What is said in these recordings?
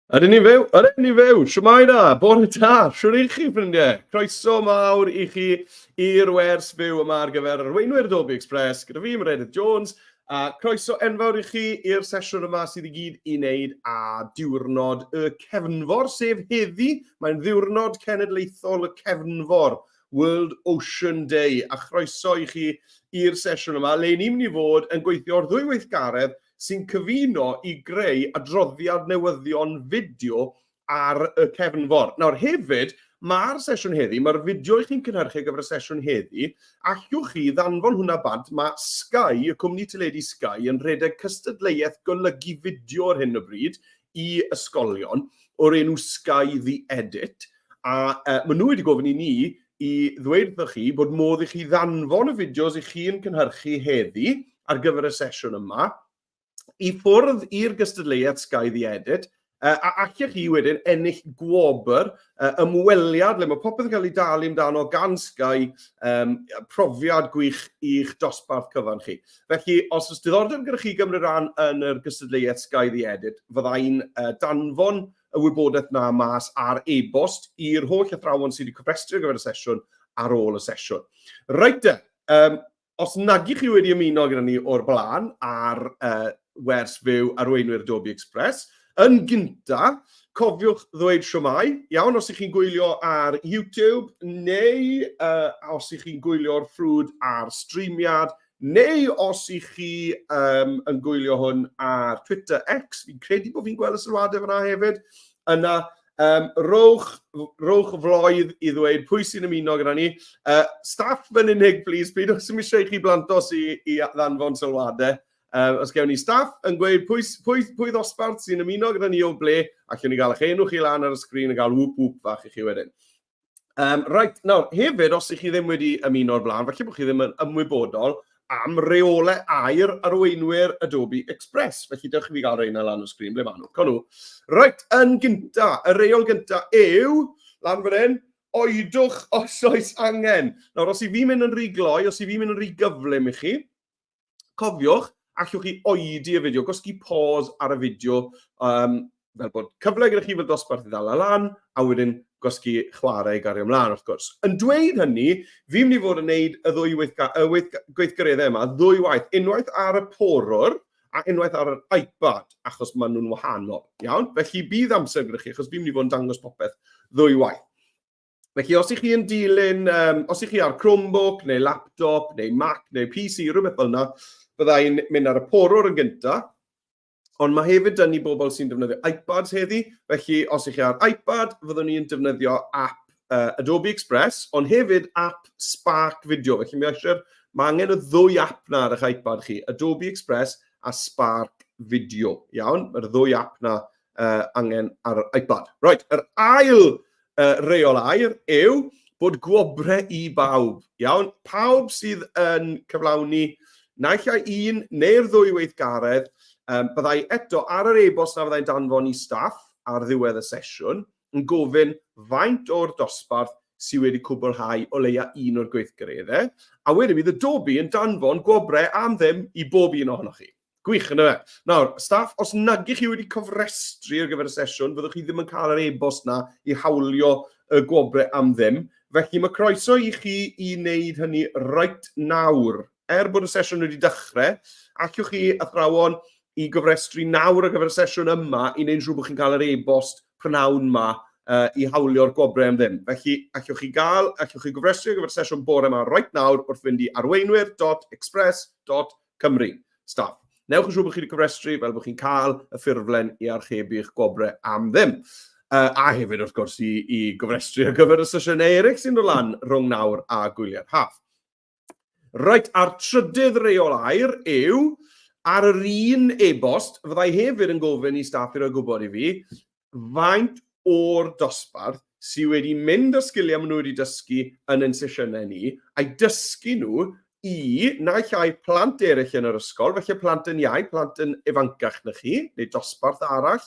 Ydyn ni'n fyw? Ydyn ni'n fyw! Shwmae 'na? Bore da! Shwd y'ch chi, ffrindiau? Croeso mawr i chi i'r wers fyw yma ar gyfer arweinwyr Adobe Express gyda fi, Meredydd Jones. A croeso enfawr i chi i'r sesiwn yma sydd i gyd i wneud â diwrnod y cefnfor, sef heddi. Mae'n ddiwrnod cenedlaethol y cefnfor, World Ocean Day, a chroeso i chi i'r sesiwn yma, le ni'n mynd i fod yn gweithio ar ddwy weithgaredd sy'n cyfuno i greu adroddiad newyddion fideo ar y cefnfor. Nawr hefyd, mae'r sesiwn heddi, mae'r fideo i chi'n cynhyrchu ar gyfer y sesiwn heddi, allwch chi ddanfon hwnna bant, mae Sky, y cwmni teledu Sky, yn rhedeg cystadleuaeth golygu fideo ar hyn o bryd i ysgolion o'r enw Sky The Edit, a maen nhw wedi gofyn i ni i ddweud wrthoch chi bod modd i chi ddanfon y fideos i chi'n cynhyrchu heddi ar gyfer y sesiwn yma i ffwrdd i'r gystadleuaeth Sky The Edit, a allech chi wedyn ennill gwobr, ymweliad le mae popeth yn cael ei dalu amdano gan Sky, profiad gwych i'ch dosbarth cyfan chi. Felly, os oes diddordeb gyda chi gymryd rhan yn yr gystadleuaeth Sky The Edit, fyddai'n danfon y wybodaeth 'na mas ar e-bost i'r holl athrawon sydd wedi cofrestru ar gyfer y sesiwn ar ôl y sesiwn. Reit te, os nag ych chi wedi ymuno gyda ni o'r blaen ar wers fyw arweinwyr Adobe Express, yn gynta, cofiwch ddweud siwmai, iawn, os ych chi'n gwylio ar YouTube neu os ych chi'n gwylio'r ffrwd ar streamiad, Neu os i chi yn gwylio hwn ar Twitter X, fi'n credu bod fi'n gweld y sylwadau fyna hefyd, yna rowch, rowch floedd i ddweud pwy sy'n ymuno gyda ni. Staff yn unig, please, pidwch sy'n eisiau i chi blantos i ddanfon sylwadau. Os gewn ni staff yn gweud pwy ddosbarth sy'n ymuno gyda ni o ble, allwn ni gael eich enw chi lan ar y sgrin a gael whoop whoop fach i chi wedyn. Reit, nawr, hefyd, os ych chi ddim wedi ymuno o'r blaen, falle bod chi ddim yn ymwybodol am reolau aur arweinwyr Adobe Express. Felly, dewch i fi gael reina lan o'r sgrin, ble maen nhw? Co nhw. Reit, yn gynta, y reol gynta yw, lan fan hyn, oedwch os oes angen. Nawr, os i fi mynd yn rhy gloi, os i fi mynd yn rhy gyflym i chi, Cofiwch, allwch chi oedi y fideo, gwasgu pause ar y fideo, fel bod cyfle gyda chi fel dosbarth i ddala lan, a wedyn gwasgu chwarae i gario ymlaen, wrth gwrs. Yn dweud hynny, fi'n mynd i fod yn neud y ddwy gweithgareddau yma ddwy waith, unwaith ar y porwr a unwaith ar yr iPad, achos maen nhw'n wahanol, iawn? Felly bydd amser gyda chi, achos fi'n mynd i fod yn dangos popeth ddwy waith. Felly, os ych chi yn dilyn, os ych chi ar Chromebook neu laptop neu Mac neu PC, rhywbeth fel yna, byddai'n mynd ar y porwr yn gyntaf. Ond mae hefyd dyn ni bobl sy'n defnyddio iPads heddi, felly os ych chi ar iPad, fyddwn ni'n defnyddio app Adobe Express, ond hefyd app Spark Video. Felly mae eisiau'r, mae angen y ddwy app na ar eich iPad chi, Adobe Express a Spark Video. Iawn, mae'r ddwy app na angen ar yr iPad. Right, yr ail reol aur yw bod gwobrau i bawb. Iawn, pawb sydd yn cyflawni naill ai un neu'r ddwy weithgaredd, byddai eto ar yr e-bost na fyddai'n danfon i staff ar ddiwedd y sesiwn yn gofyn faint o'r dosbarth sydd wedi cwblhau o leia un o'r gweithgareddau, a wedyn bydd Adobe yn danfon gwobrau am ddim i bob un ohonoch chi. Gwych, yndyfe? Nawr, staff, os nag ych chi wedi cofrestru ar gyfer y sesiwn, fyddwch chi ddim yn cael yr e-bost na i hawlio y gwobrau am ddim. Felly mae croeso i chi i wneud hynny reit nawr. Er bod y sesiwn wedi dechrau, allwch chi, athrawon, i gofrestru nawr ar gyfer y sesiwn yma i wneud yn siŵr bod chi'n cael yr e-bost prynhawn ma i hawlio'r gwobrau am ddim. Felly, allwch chi gael, allwch chi gofrestru ar gyfer y sesiwn bore yma reit nawr wrth fynd i arweinwyr.express.com Cymru. Staff. Newch yn siŵr bod chi wedi cofrestru fel bod chi'n cael y ffurflen i archebu'ch gwobrau am ddim. A hefyd, wrth gwrs, i gofrestru ar gyfer y sesiynau eraill sy'n dod lan rhwng nawr a gwyliau'r haf. Reit, a'r trydydd reol aur yw, ar yr un e-bost, fyddai hefyd yn gofyn i staff i roi gwybod i fi faint o'r dosbarth sydd wedi mynd â sgiliau maen nhw wedi dysgu yn ein sesiynau ni, a'i dysgu nhw i naill ai plant eraill yn yr ysgol, felly plant yn iau, plant yn ifancach na chi, neu dosbarth arall,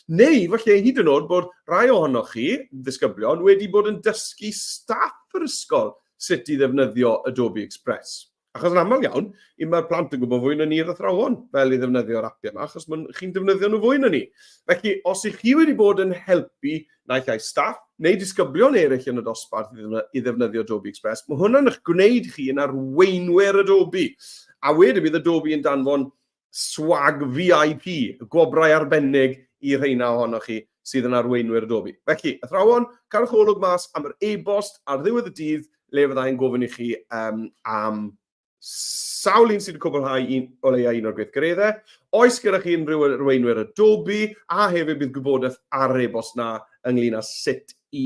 neu falle hyd yn oed bod rhai ohonoch chi, ddisgyblion, wedi bod yn dysgu staff yr ysgol sut i ddefnyddio Adobe Express. Achos yn aml iawn, un mae'r plant yn gwybod fwy na ni'r athrawon fel i ddefnyddio'r apiau yma, achos maen chi'n defnyddio nhw fwy na ni. Felly, os ych chi wedi bod yn helpu naill ai staff neu disgyblion eraill yn y dosbarth i ddefnyddio Adobe Express, mae hwnna'n eich gwneud chi yn arweinwyr Adobe. A wedyn bydd Adobe yn danfon swag VIP, gwobrau arbennig i rheina ohonoch chi sydd yn arweinwyr Adobe. Felly, athrawon, cadwch olwg mas am yr e-bost ar ddiwedd y dydd le fydda i'n gofyn i chi um, am sawl un sydd wedi cwblhau un, o leia un o'r gweithgareddau. Oes gyda chi unrhyw arweinwyr Adobe, a hefyd bydd gwybodaeth ar yr e-bost na ynglyn â sut i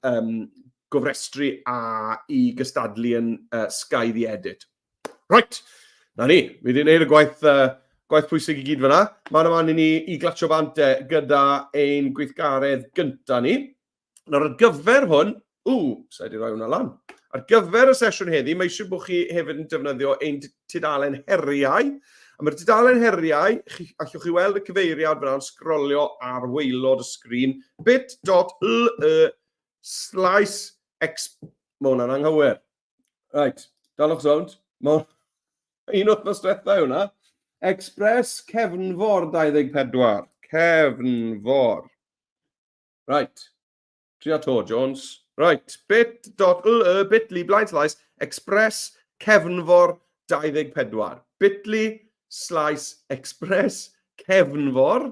um, gofrestru a i gystadlu yn Sky The Edit. Right, na ni, fi wedi gwneud y gwaith, gwaith pwysig i gyd fyna. Mae'n yma i ni i glatsio bant e gyda ein gweithgaredd gynta ni. Nawr ar gyfer hwn, ww, sa'i wedi rhoi hwnna lan. Ar gyfer y sesiwn heddi, mae eisiau bod chi hefyd yn defnyddio ein tudalen heriau. A mae'r tudalen heriau, chi, allwch chi weld y cyfeiriad fyna'n sgrolio ar waelod y sgrin, bit.ly slash x... Mae hwnna'n anghywir. Right, dalwch sownd. Mae un wythnos diwetha yw hwnna. Express Cefnfor 24. Cefnfor. Right. Tria to, Jones. Right. bit.ly bit.ly blaen slaes Express Cefnfor 24. Bit.ly slaes Express Cefnfor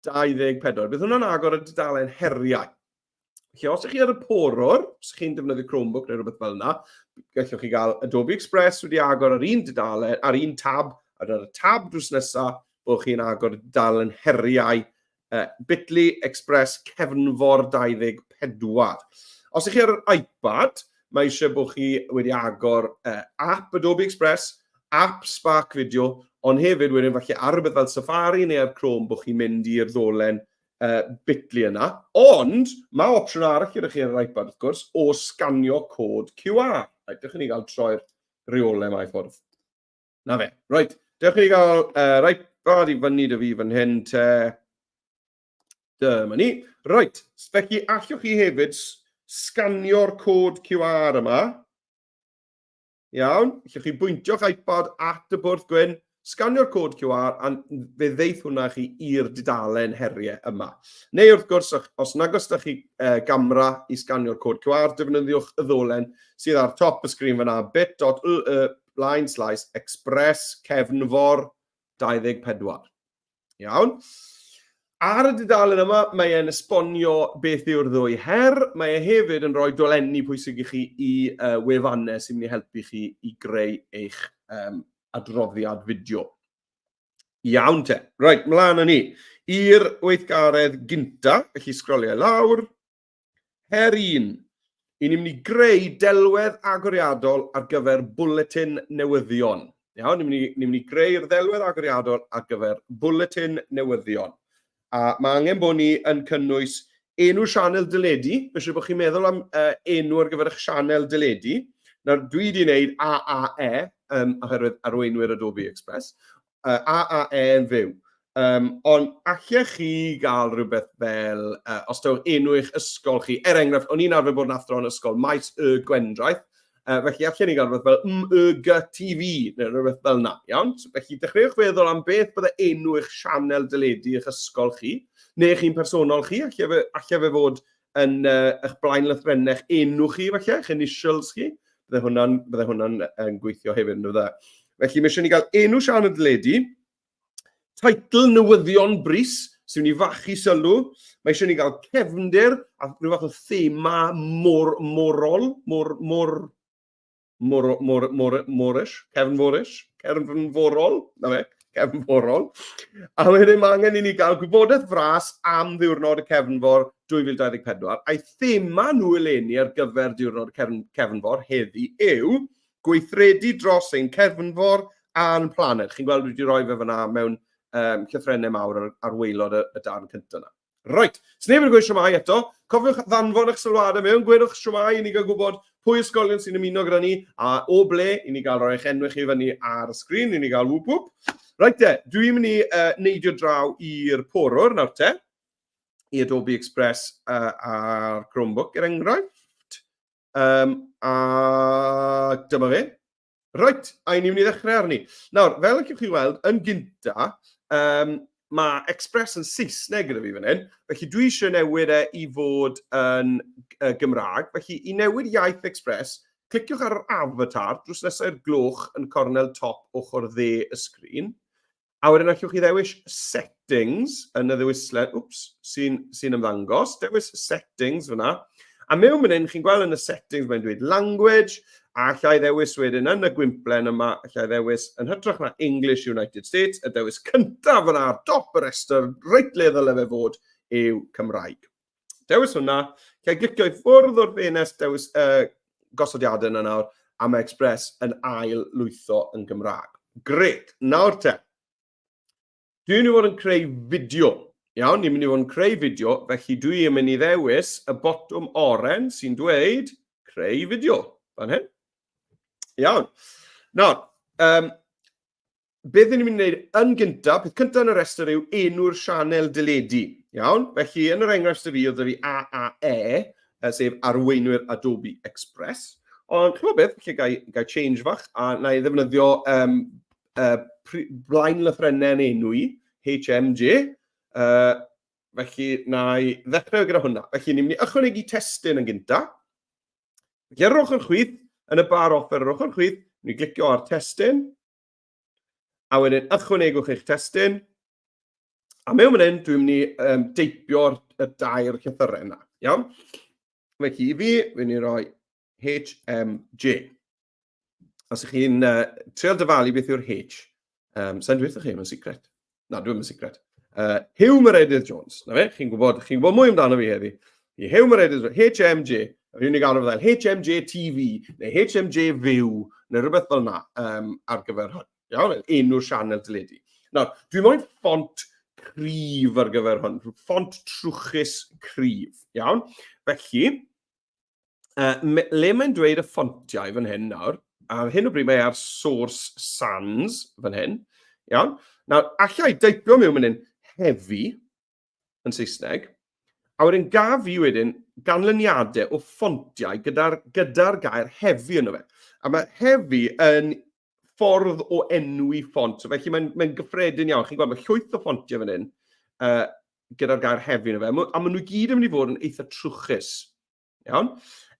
24. Bydd hwnna'n agor y dudalen heriau. Felly os ydych chi ar y porwr, os ydych chi'n defnyddio Chromebook neu rhywbeth fel yna, gallwch chi gael Adobe Express wedi agor ar un dudalen, ar un tab, ar y tab drws nesaf, bod chi'n agor y dudalen heriau uh, Bitly Express Cefnfor 24. Os ydych chi ar yr iPad, mae eisiau bod chi wedi agor uh, app Adobe Express, app Spark Video, ond hefyd wedyn falle ar rhywbeth fel Safari neu ar Chrome bod chi'n mynd i'r ddolen uh, Bitly yna. Ond mae opsiwn arall gyda chi ar yr iPad wrth gwrs o sganio cod QR. Right, dewch i ni gael troi'r reolau yma i ffwrdd. Na fe. Right, dewch i ni gael uh, iPad i fyny dy fi fan hyn te. Dyma ni. Right, felly allwch chi hefyd sganio'r cod QR yma. Iawn, allwch chi bwyntio'ch iPad at y bwrdd gwyn, sganio'r cod QR, a fe ddeith hwnna chi i'r dudalen heriau yma. Neu wrth gwrs, os nag oes da chi uh, gamra i sganio'r cod QR, defnyddiwch y ddolen sydd ar top y sgrin fyna, bit.ly blaen slaes express cefnfor 24. Iawn. Ar y dudalen yma, mae e'n esbonio beth yw'r ddwy her. Mae e hefyd yn rhoi dolenni pwysig i chi i uh, wefannau sy'n mynd i helpu chi i greu eich um, adroddiad fideo. Iawn te. Reit, mlaen â ni. I'r weithgaredd gynta, felly sgrolio lawr. Her un. I ni'n mynd i greu delwedd agoriadol ar gyfer bwletin newyddion. Iawn, ni'n mynd i, ni mynd i greu'r ddelwedd agoriadol ar gyfer bwletin newyddion. A mae angen bod ni yn cynnwys enw sianel deledu. Mae eisiau bod chi'n meddwl am uh, enw ar gyfer eich sianel deledu. Nawr, dwi wedi gwneud AAE, um, oherwydd arweinwyr Adobe Express, uh, AAE yn fyw. Um, ond allech chi gael rhywbeth fel, uh, os taw enw eich ysgol chi, er enghraifft, o'n i'n arfer bod yn athro yn ysgol Maes y Gwendraeth, uh, felly allen ni gael rhywbeth fel MYGTV, neu rhywbeth fel yna, iawn? So, felly dechreuwch feddwl am beth bydde enw eich sianel deledu eich ysgol chi, neu eich un personol chi, allai fe, allai fe fod yn uh, eich blaen lythrennau, eich enw chi falle, eich initials chi. Bydde hwnna'n bydde hwnna'n yn gweithio hefyd, yn bydde. Felly mae eisiau ni gael enw sianel deledu, teitl newyddion brys, sy'n mynd i fachu sylw. Mae eisiau ni gael cefndir a rhyw fath o thema mor, morol, mor, mor, mor, mor, mor, morish, cefnforish, cefnforol, na fe, cefnforol. A wedyn mae angen i ni gael gwybodaeth fras am ddiwrnod y cefnfor 2024, a'i thema nhw eleni ar gyfer diwrnod y cefn, cefnfor heddi yw gweithredu dros ein cefnfor a'n planed. Chi'n gweld wedi rhoi fe fyna mewn um, llythrennau mawr ar, ar waelod y, y darn cyntaf yna. Reit, sneb yn gweud shwmae eto. Cofiwch ddanfon eich sylwadau mewn, gwedwch shwmae i ni gael gwybod pwy ysgolion sy'n ymuno gyda ni a o ble i ni gael rhoi eich enw chi fyny ar y sgrin, i ni gael whoop whoop. Reit te, dwi'n mynd i uh, neidio draw i'r porwr nawr te, i Adobe Express uh, a'r Chromebook er enghraifft. Um, a dyma fe. Reit, a ni'n mynd i ddechrau arni. Nawr, fel y cewch chi weld, yn gynta, mae Express yn Saesneg gyda fi fan hyn, felly dwi eisiau newid e i fod yn Gymraeg. Felly, i newid iaith Express, cliciwch ar yr avatar drws nesaf i'r gloch yn cornel top ochr dde y sgrin. A wedyn allwch chi ddewis settings yn y ddewislen, wps, sy'n sy ymddangos. Dewis settings fyna. A mewn fan hyn, chi'n gweld yn y settings mae'n dweud language, a allai ddewis wedyn yn y gwymplen yma, allai ddewis yn hytrach na English United States, y dewis cyntaf fyna ar dop y rhestr, reit le ddyle fe fod, yw Cymraeg. Dewis hwnna, lle glicio i ffwrdd o'r ffenest, dewis gosodiadau yna nawr, a mae Express yn ail lwytho yn Gymraeg. Gret, nawr te. Dwi'n mynd i fod yn creu fideo. Iawn, ni'n mynd i fod yn creu fideo, felly dwi yn mynd i ddewis y botwm oren sy'n dweud creu fideo. Fan hyn. Iawn. Nawr, beth ni'n mynd i wneud yn gyntaf, peth cyntaf yn y rhestr yw enw'r sianel deledu. Iawn? Felly, yn yr enghraifft y fi, oedd fi AAE, sef Arweinwyr Adobe Express. Ond, chi'n gwybod beth, felly gai, gai change fach, a na i ddefnyddio blaen lythrennau yn enw i, HMJ. Felly, na i ddechrau gyda hwnna. Felly, ni'n mynd i ychwanegu testun yn gyntaf. Felly, ar yr ochr chwith, yn y bar offer ar yr ochr chwith, ni'n glicio ar testun, A wedyn ychwanegwch eich testun. A mewn fan hyn, dwi'n mynd i deipio'r y dair llythyrau yna. Iawn? Felly i fi, fi'n mynd i roi HMJ. Os ych chi'n treial dyfalu beth yw'r H, sa'n dweud chi, mae'n secret. Na, dwi'n yn secret. Huw Meredydd Jones. Na fe, chi'n gwybod, chi'n gwybod mwy amdano fi heddi. I Huw Meredydd Jones, HMJ. Yr unig alw fel HMJ TV, neu HMJ Fyw, neu rhywbeth fel yna ar gyfer hwn. Iawn, enw sianel teledu. Nawr, dwi moyn ffont cryf ar gyfer hwn, ffont trwchus cryf, iawn? Felly, le mae'n dweud y ffontiau fan hyn nawr, ar hyn o bryd mae ar Source Sans fan hyn, iawn? Nawr, allai deipio mewn fan hyn heavy yn Saesneg, a wedyn gaf fi wedyn ganlyniadau o ffontiau gyda'r gyda gair heavy yno fe. A mae heavy yn ffordd o enwi ffont, so felly mae'n mae gyffredin iawn. Chi'n gweld, mae llwyth o ffontiau fan hyn gyda'r gair heavy yno fe, a maen nhw gyd yn mynd i fod yn eitha trwchus. Iawn?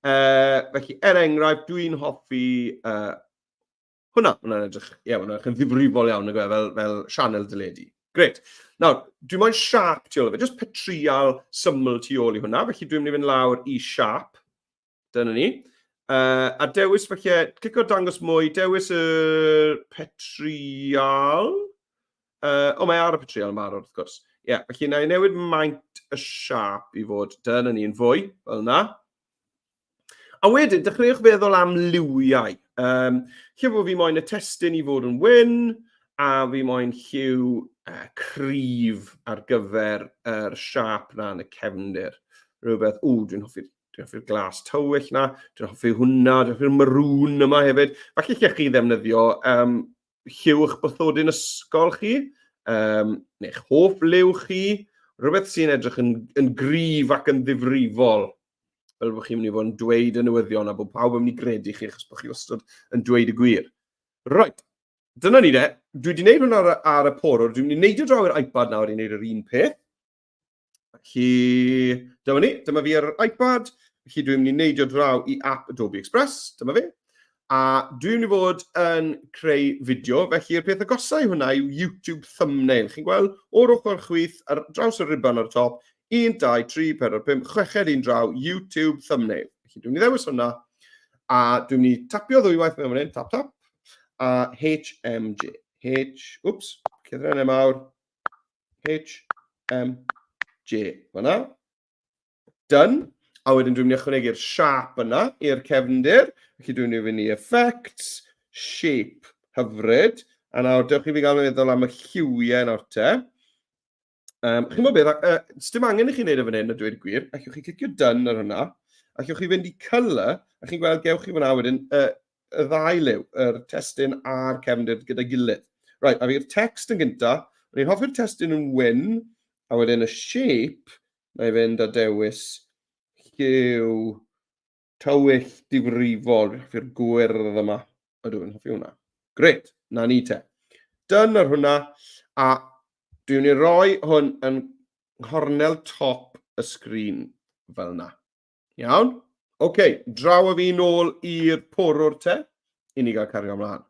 Felly, er enghraifft, dwi'n hoffi hwnna. Hwnna'n edrych, ie, yeah, hwnna'n edrych yn ddifrifol iawn, nag fel, fel sianel deledu. Gret. Nawr, dwi'n moyn siap tu ôl i fe, just petrial syml tu ôl i hwnna, felly dwi'n mynd i fynd lawr i siap. Dyna ni. A dewis falle, clicio dangos mwy, dewis y petrial. O, mae ar y petrial yn barod, wrth gwrs. Ie, yeah, felly na i newid maint y siap i fod, dyna ni'n fwy, fel yna. A wedyn, dechreuwch feddwl am liwiau. Lle bod fi moyn y testun i fod yn wyn, a fi moyn lliw cryf ar gyfer yr siap na yn y cefndir. Rhywbeth, ww, dwi'n hoffi Dwi'n hoffi'r glas tywyll na, dwi'n hoffi hwnna, dwi'n hoffi'r maroon yma hefyd. Falle lle chi ddefnyddio lliw eich bathodyn ysgol chi, neu'ch hoff liw chi, rhywbeth sy'n edrych yn, yn gryf ac yn ddifrifol. Fel bod chi'n mynd i fod yn dweud y newyddion a bod pawb yn mynd i gredu chi achos bod chi wastad yn dweud y gwir. Right, dyna ni de. Dwi wedi gwneud hwnna ar, ar y porwr. Dwi'n mynd i neidio draw i'r iPad nawr i wneud yr un peth. Felly, dyma ni, dyma fi ar yr iPad. Felly dwi'n mynd i neidio draw i app Adobe Express, dyma fi. A dwi'n mynd i fod yn creu fideo, felly y peth agosau i hwnna yw YouTube thumbnail. Chi'n gweld o'r ochr chwith, ar draws y riban ar y top, 1, 2, 3, 4, 5, chweched un draw, YouTube thumbnail. Felly dwi'n mynd i ddewis hwnna, a dwi'n mynd i tapio ddwywaith mewn fan hyn, tap tap, a HMJ. H, wps, llythrennau mawr, H, M, J. Fyna. Done. A wedyn dwi'n mynd i ychwanegu'r siap yna i'r cefndir. Felly dwi'n mynd i fynd i Effects, Shape, hyfryd. A nawr, dewch i fi gael meddwl am y lliwiau nawr te. Chi'n gwybod beth, dim angen i chi wneud e fan hyn, a dweud y gwir. Allwch chi clicio done ar hwnna. Allwch chi fynd i colour, a chi'n gweld gewch chi fyna wedyn y ddau liw, yr testun a'r cefndir gyda'i gilydd. Right, a fi'r text yn gynta. O'n i'n hoffi'r testun yn wyn, a wedyn y shape, na i fynd a dewis lliw tywyll difrifol. Fi'n hoffi'r gwyrdd yma. Ydw, yn hoffi hwnna. Gret, na ni te. Done ar hwnna, a dwi'n mynd i roi hwn yn nghornel top y sgrin fel yna. Iawn? Oce, okay, draw â fi nôl i'r porwr te, i ni gael cario ymlaen.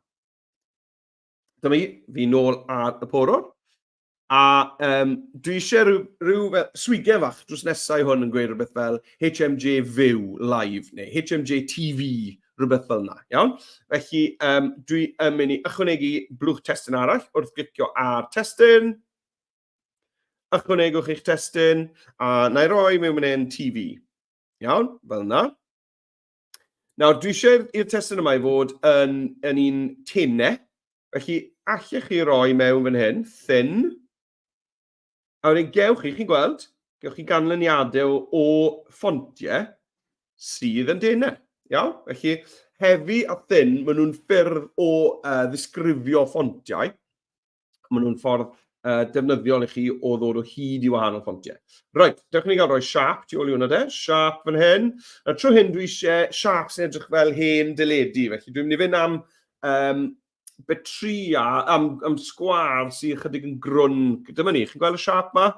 Dyma i, fi nôl ar y porwr. A um, dwi eisiau rhyw, rhyw fel, swigen fach drws nesau hwn yn gweud rhywbeth fel HMJ Fyw Live neu HMJ TV, rhywbeth fel yna, iawn? Felly um, dwi yn mynd i ychwanegu blwch testun arall wrth glicio ar testun. Ychwanegwch eich testun a na i roi mewn fan hyn TV. Iawn, fel yna. Nawr, dwi eisiau i'r testun yma i fod yn, yn un tenau, felly allech chi roi mewn fan hyn, thin, a wedyn gewch chi, chi'n gweld, gewch chi ganlyniadau o, o ffontiau sydd yn denau. Iawn? Felly, heavy a thin, maen nhw'n ffyrdd o uh, ddisgrifio ffontiau. Maen nhw'n ffordd uh, defnyddiol i chi o ddod o hyd i wahanol ffontiau. Reit, dewch ni gael rhoi siap tu ôl i hwnna de. Siap fan hyn. Nawr, tro hyn dwi eisiau siap sy'n edrych fel hen deledu, felly dwi'n mynd i fynd am um, betria, am, am sgwar sy'n chydig yn grwn. Dyma ni, chi'n gweld y siap ma?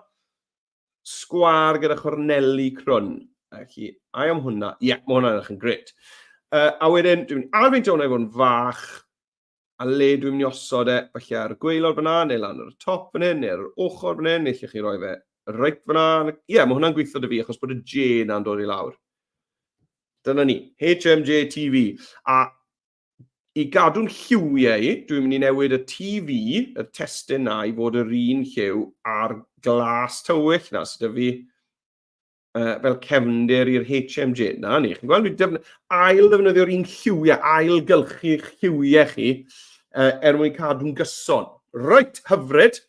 Sgwar gyda chorneli crwn. Felly, ai am hwnna. Ie, yeah, mae hwnna'n edrych yn gret. Uh, a wedyn, dwi'n mynd arfeintio hwnna i fod yn fach. A le dwi'n mynd i osod e, falle ar y gwaelod fyna, neu lan ar y top fan hyn, neu ar yr ochr fan hyn, neu lle chi roi fe reit fyna. Ie, yeah, mae hwnna'n gweithio dy fi achos bod y J na'n dod i lawr. Dyna ni, HMJ TV. A i gadw'n lliwiau i, dwi'n mynd i newid y TV, y testun na, i fod yr un lliw a'r glas tywyll na sydd 'da fi uh, fel cefndir i'r HMJ. Na ni, chi'n gweld, dwi'n ail ddefnyddio'r un lliwiau, ail gylchu lliwiau chi uh, er mwyn cadw'n gyson. Reit, hyfryd.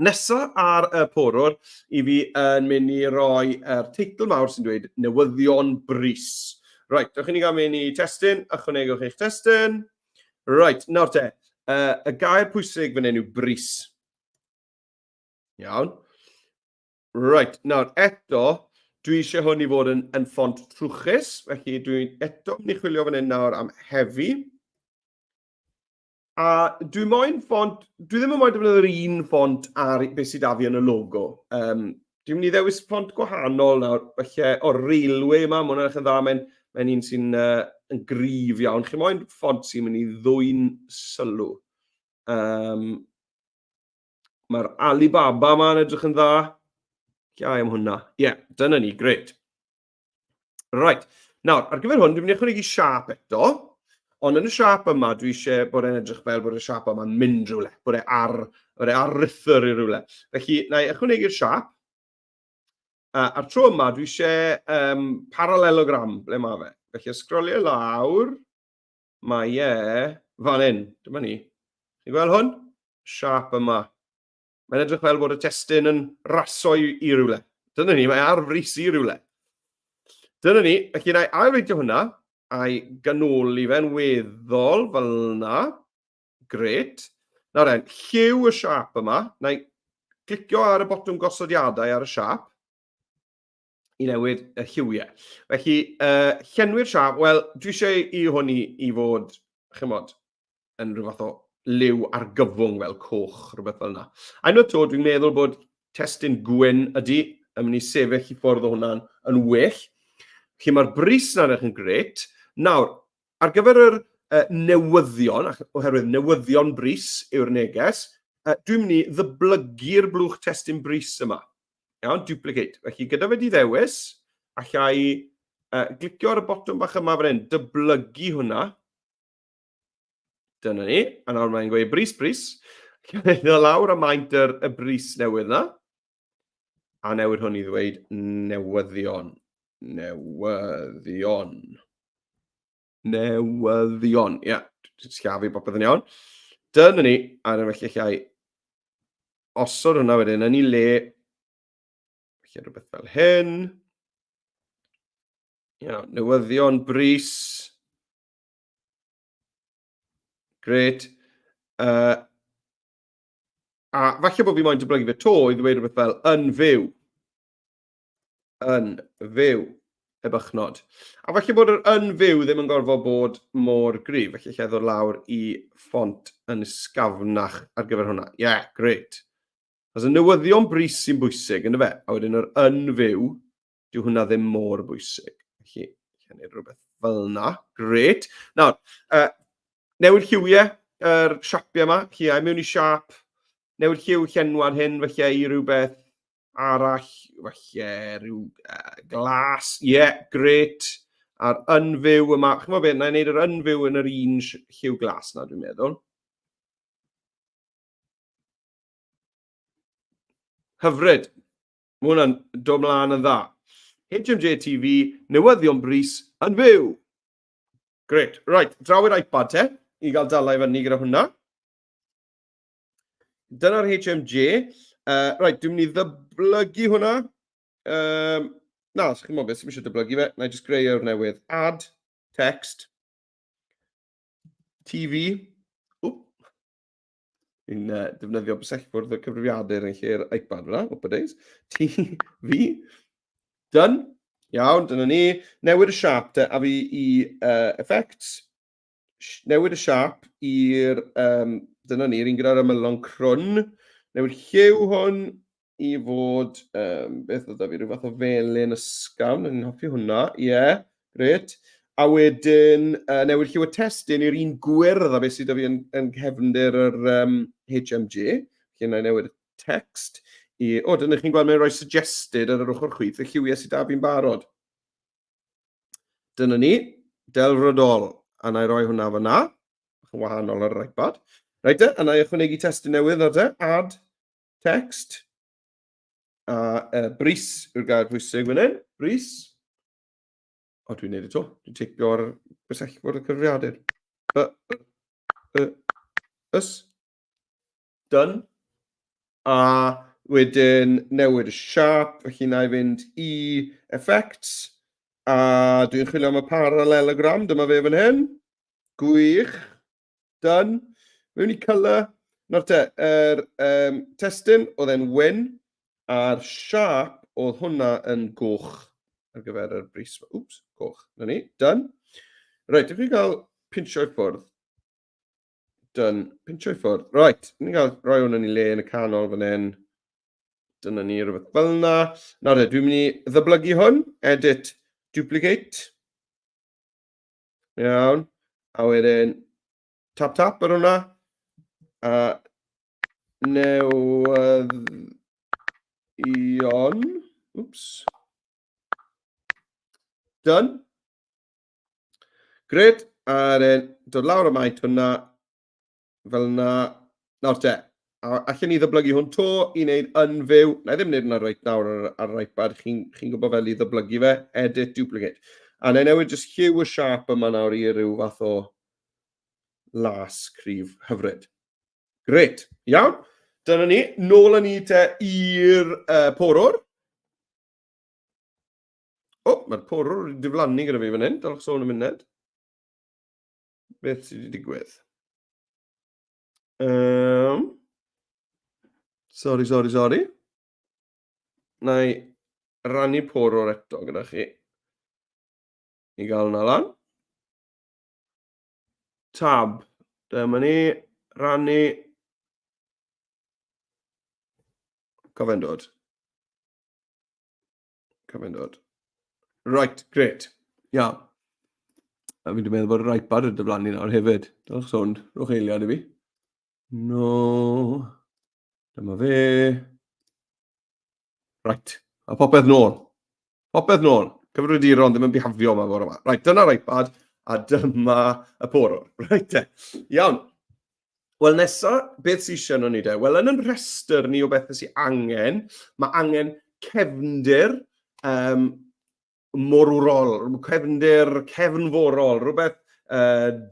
Nesa ar y porwr, i fi yn mynd i roi yr teitl mawr sy'n dweud newyddion brys. Reit, dewch i ni gael mynd i testun, ychwanegwch eich testun. Reit, nawr te, uh, y gair pwysig fan hyn yw brys. Iawn. Reit, nawr eto, dwi eisiau hwn i fod yn, yn ffont trwchus, felly dwi eto mynd i chwilio fan hyn nawr am heavy. A dwi moyn ffont, dwi ddim yn moyn defnyddio'r un ffont ar beth sydd da fi yn y logo. Um, dwi'n mynd i ddewis ffont gwahanol nawr, felly o'r railway yma, mae hwnna'n edrych yn dda, mae'n mae un sy'n uh, yn gryf iawn. Chi moyn ffont sy'n mynd i ddwy'n sylw. Um, Mae'r Alibaba yma'n edrych yn dda. Lla am hwnna. Ie, yeah, dyna ni, gret. Right, nawr, ar gyfer hwn, dwi'n mynd i ychwanegu siap eto. Ond yn y siap yma, dwi eisiau bod e'n edrych fel bod y siap yma'n mynd rhywle, bod e ar, bod e ar ruthr i rhywle. Felly, na i ychwanegu'r siap. Uh, a'r tro yma, dwi eisiau um, parallelogram, ble mae fe. Felly, sgrolio lawr, Mae e fan hyn. Dyma ni. Chi'n gweld hwn? Siap yma. Mae'n edrych fel bod y testun yn raso i, i rywle. Dyna ni, mae ar frys i rywle. Dyna ni, felly na i ailreitio hwnna, a'i ganoli fe'n weddol fel yna. Gret. Nawr en, lliw y siap yma, na i glicio ar y botwm gosodiadau ar y siap. i newid y lliwiau. Felly, uh, llenwi'r siap, wel, dwi eisiau i hwn i, i fod, chymod, yn rhyw fath o liw argyfwng fel coch, rhywbeth fel yna. A unwaith to, dwi'n meddwl bod testun gwyn ydy yn mynd i sefyll i ffwrdd o hwnna'n yn well. Felly mae'r bris yna'n edrych yn gret. Nawr, ar gyfer yr uh, newyddion, oherwydd newyddion bris yw'r neges, uh, dwi'n mynd i ddyblygu'r blwch testun bris yma. Iawn, duplicate. Felly gyda fe di ddewis, allai uh, glicio ar y botwm bach yma fan hyn, dyblygu hwnna. Dyna ni. A nawr mae'n gweud bris, bris. Ddod lawr a maint yr, y bris newydd na. A newid hwn i ddweud newyddion. Newyddion. Newyddion. Ie, yeah. Siafu popeth yn iawn. Dyna ni. A dyna felly allai osod hwnna wedyn yn ei le. Felly rhywbeth fel hyn. Iawn, newyddion brys. Gret. Uh, a falle bod fi moyn dyblygu fe to i ddweud rhywbeth fel yn fyw. Yn fyw. Ebychnod. A falle bod yr yn fyw ddim yn gorfod bod mor gryf, felly lle ddod lawr i ffont yn ysgafnach ar gyfer hwnna. Ie, yeah, great. Os y newyddion brys sy'n bwysig, ynddo fe? A wedyn yr yn fyw, dyw hwnna ddim mor bwysig. Felly, lle wneud rhywbeth fel yna. Great. Nawr, newid lliwiau yr siapiau yma. Felly, a mewn i siap, newid lliw llenwad hyn, felly i rhywbeth arall, falle rhyw glas, ie, yeah, great. A'r yn fyw yma, chymod beth, na i wneud yr yn fyw yn yr un lliw glas na, dwi'n meddwl. Hyfryd. Mae hwnna'n dod mlaen yn dda. HMJ TV, newyddion brys yn fyw. Great. Right, draw i'r iPad te, i gael dala i fyny gyda hwnna. Dyna'r HMJ. Right, dwi'n mynd i ddyblygu hwnna. Na, os chi'n meddwl beth, sy'n eisiau dyblygu fe. Na i just greu o'r newydd. Add text. TV. Wp. Fi'n defnyddio bysellfwrdd y cyfrifiadur yn lle'r iPad fyna. Wp days. TV. Done. Iawn, dyna ni. Newid y siap te, a fi i effects. Newid y siap i'r, dyna ni, yr un gyda'r ymylon crwn. Newid lliw hwn i fod, beth oedd fi, rhyw fath o felyn ysgafn, o'n i'n hoffi hwnna, ie, yeah, gret. A wedyn newid lliw y testun i'r un gwyrdd a beth sydd 'da fi yn nghefndir yr HMG. Felly wna i newid y text i, o, dyna chi'n gweld mae'n rhoi suggested ar yr ochr chwith, y lliwiau sydd 'da fi'n barod. Dyna ni, delfrydol. A na i roi hwnna fyna, bach yn wahanol ar yr iPad. Reit te, a na i ychwanegu testun newydd nawr te, add text. A brys yw'r gair pwysig fan hyn, brys. O, dwi'n neud e to, dwi'n teipio ar bysellfwrdd y cyfrifiadur. Y, y, y, ys. Done. A wedyn newid y siâp, felly na i fynd i effects, a dwi'n chwilio am y parallelogram, dyma fe fan hyn. Gwych. Done. Mewn i colour. Nawr te, yr testun oedd e'n wyn, a'r siâp oedd hwnna yn goch ar gyfer yr bris. Oops, coch. Na ni, done. Reit, ydych chi'n cael pinsio i ffwrdd. Done. Pincho i ffwrdd. Right, ni'n cael rhoi hwn yn ei le yn y canol fan hyn. Dyna ni, rhywbeth fel yna. Nawr te, dwi'n mynd i ddyblygu hwn. Edit, duplicate. Iawn. A wedyn, tap tap ar hwnna. A newyddion. Oops. Done. Gret, a wedyn dod lawr y maint hwnna, fel yna. Nawr te, a allen ni ddyblygu hwn to i wneud yn fyw. Na i ddim wneud hwnna reit nawr ar yr iPad, chi'n chi gwybod fel i ddyblygu fe, edit, duplicate. A na i newid jyst lliw y siâp yma nawr i ryw fath o las cryf hyfryd. Gret, iawn. Dyna ni, nôl â ni te i'r porwr. O, mae'r porwr wedi diflannu gyda fi fan hyn. Dylch sôn am munud. Beth sydd wedi digwydd? Sorry, sorry, sorry. Na i rannu porwr eto gyda chi. I gael hwnna lan. Tab. Dyma ni. Rannu. Cofio'n dod. Cofio'n dod. Right, great. Iawn. A fi wedi meddwl bod yr iPad yn diflannu nawr hefyd. Dylch sôn, rhowch eiliad i fi. No. Dyma fe. Right. A popeth nôl. Popeth nôl. Cyfrifiaduron ddim yn bihafio yma bore yma. Right, dyna'r iPad a dyma y porwr. Right te. Iawn. Wel, nesa, beth sy'n eisiau nhw ni de? Wel, yn yn rhestr ni o bethau sy'n angen, mae angen cefndir morwrol, cefndir cefnforol, rhywbeth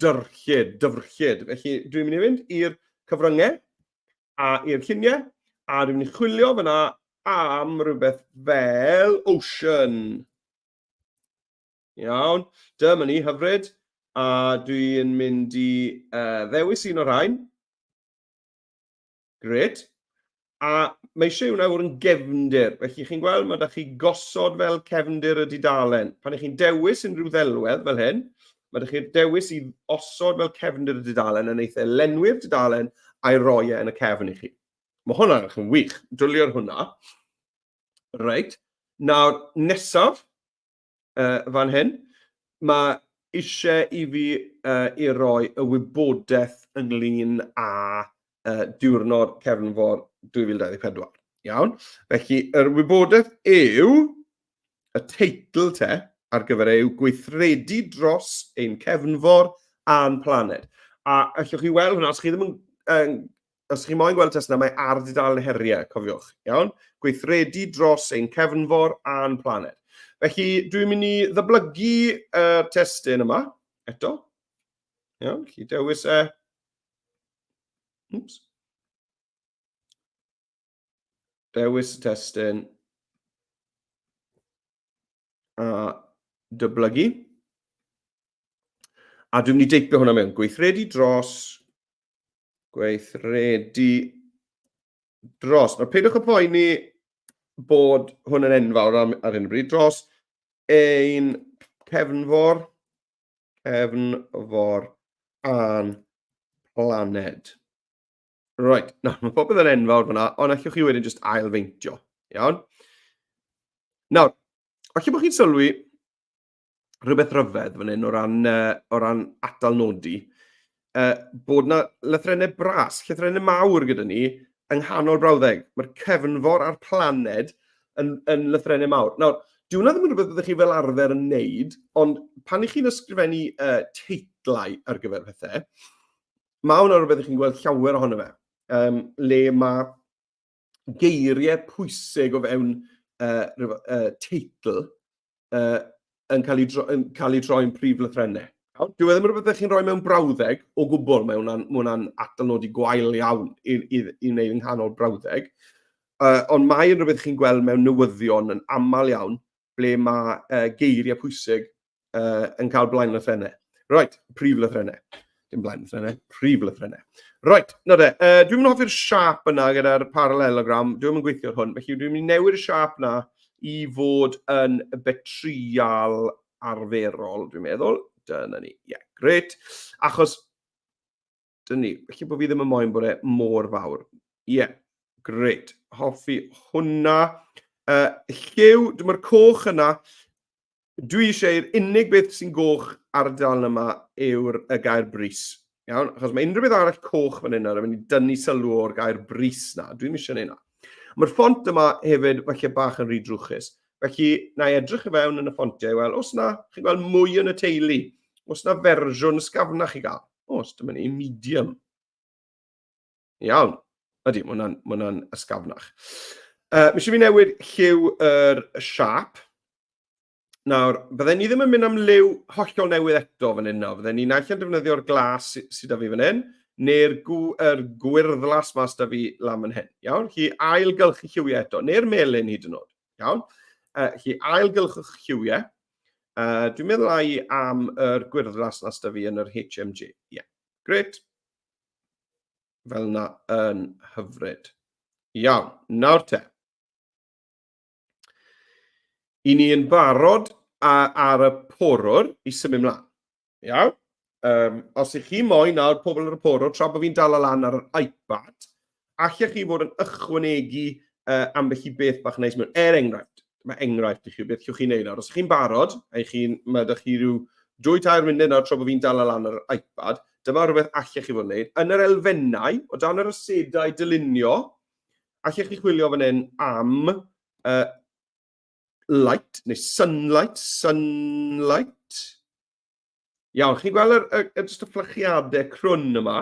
dyrllyd, dyfrllyd. Felly, dwi'n mynd i fynd i'r cyfryngau a i'r lluniau, a dwi'n mynd i chwilio fyna am rhywbeth fel ocean. Iawn, dyma ni, hyfryd. A dwi'n mynd i ddewis un o'r rhain. Gret. A mae eisiau hwnna fod yn gefndir. Felly chi'n gweld mae da chi gosod fel cefndir y dudalen. Pan ych chi'n dewis unrhyw ddelwedd fel hyn, mae da chi'r dewis i osod fel cefndir y dudalen yn eitha lenwi'r dudalen a'i roi e yn y cefn i chi. Mae hwnna'n edrych yn wych. Dwlio'r hwnna. Reit. Nawr, nesaf, fan hyn, mae eisiau i fi i roi y wybodaeth ynglyn â diwrnod cefnfor 2024. Iawn? Felly, yr wybodaeth yw y teitl te ar gyfer e yw gweithredu dros ein cefnfor a'n planed. A allwch chi weld hwnna, os chi ddim yn, yn os chi moyn gweld y testun, mae ar dudalen heriau, cofiwch. Iawn? Gweithredu dros ein cefnfor a'n planed. Felly, dwi'n mynd i ddyblygu yr testun yma, eto. Iawn, chi dewis e. Oops. Dewis y testun. A dyblygu. A dwi'n mynd i deipio hwnna mewn. Gweithredu dros Gweithredu dros. Nawr, peidiwch â poeni bod hwn yn enfawr ar, ar hyn o bryd. Dros ein cefnfor, cefnfor a'n planed. Right, nawr, mae popeth yn enfawr fyna, ond allwch chi wedyn just ailfeintio. Iawn? Nawr, falle bod chi'n sylwi rhywbeth rhyfedd fan hyn o ran, uh, o ran atal nodi, uh, bod na lythrennau bras, llythrennau mawr gyda ni yng nghanol brawddeg. Mae'r cefnfor a'r planed yn, yn lythrennau mawr. Nawr, dyw hwnna ddim yn rhywbeth byddwch chi fel arfer yn neud, ond pan ych chi'n ysgrifennu uh, teitlau ar gyfer pethau, mae hwnna rhywbeth ych chi'n gweld llawer ohono fe, um, le mae geiriau pwysig o fewn uh, uh, teitl uh, yn cael ei, dro, yn cael ei troi'n prif lythrennau. Dyw e ddim yn rhywbeth chi'n rhoi mewn brawddeg o gwbl, mae hwnna'n ma hwnna atalnodi gwael iawn i, i, i wneud yng nghanol brawddeg. Uh, ond mae'n rhywbeth chi'n gweld mewn newyddion yn aml iawn, ble mae uh, geiriau pwysig uh, yn cael blaenlythrennau. Right, prif lythrennau. Dim blaenlythrennau, prif lythrennau. Right, na de, uh, dwi'n mynd hoffi'r siap yna gyda'r parallelogram, dwi'n mynd gweithio ar hwn, felly dwi'n mynd newid y siap na i fod yn betrial arferol, dwi'n meddwl. Dyna ni, ie, yeah, great. Achos Dyna ni. Felly bod fi ddim yn moyn bod e mor fawr. Ie, yeah, great. Hoffi hwnna. Uh, lliw, mae'r coch yna. Dwi eisiau, yr unig beth sy'n goch ar y dalen yma yw'r y gair brys. Iawn? Achos mae unrhyw beth arall coch fan hyn yn mynd i dynnu sylw o'r gair brys na. Dwi'n eisiau neud na. Mae'r ffont yma hefyd falle bach yn rhy drwchus. Felly, na i edrych i fewn yn y ffontiau i weld, os na, chi'n gweld mwy yn y teulu, os na fersiwn ysgafnach i gael. Os, dyma ni, medium. Iawn. Ydy, mae hwnna'n ma hwnna ysgafnach. Uh, mi eisiau fi newid lliw yr siap. Nawr, bydden ni ddim yn mynd am liw hollol newydd eto fan hyn nawr. Bydden ni naill yn defnyddio'r glas sydd da fi fan hyn, neu'r gw, er gwyrddlas mas da fi lan fan hyn. Iawn? Chi ailgylchu lliwiau eto, neu'r melyn hyd yn oed. Iawn? Chi ailgylchwch lliwiau. Dwi'n meddwl ai am yr gwyrddlas nas da fi yn yr HMG. Ie, yeah. Gret. Fel na yn hyfryd. Iawn, nawr te. I ni yn barod ar y porwr i symud mlaen. Iawn? Um, os ych chi moyn nawr, pobl ar y porwr, tra bod fi'n dal lan ar yr iPad, allech chi fod yn ychwanegu uh, ambell i beth bach neis mewn. Er enghraifft, mae enghraifft i chi, beth llwch chi'n neud nawr. Os ych chi'n barod, a chi'n, mae ydych chi rhyw dwy tair munud nawr tra bod fi'n dal lan ar yr iPad, dyma rhywbeth allech chi fod yn neud. Yn yr elfennau, o dan yr asedau dylunio, allech chi chwilio fan hyn am uh, light, neu sunlight, sunlight. Iawn, chi'n gweld yr, yr, yr, just y fflachiadau crwn yma?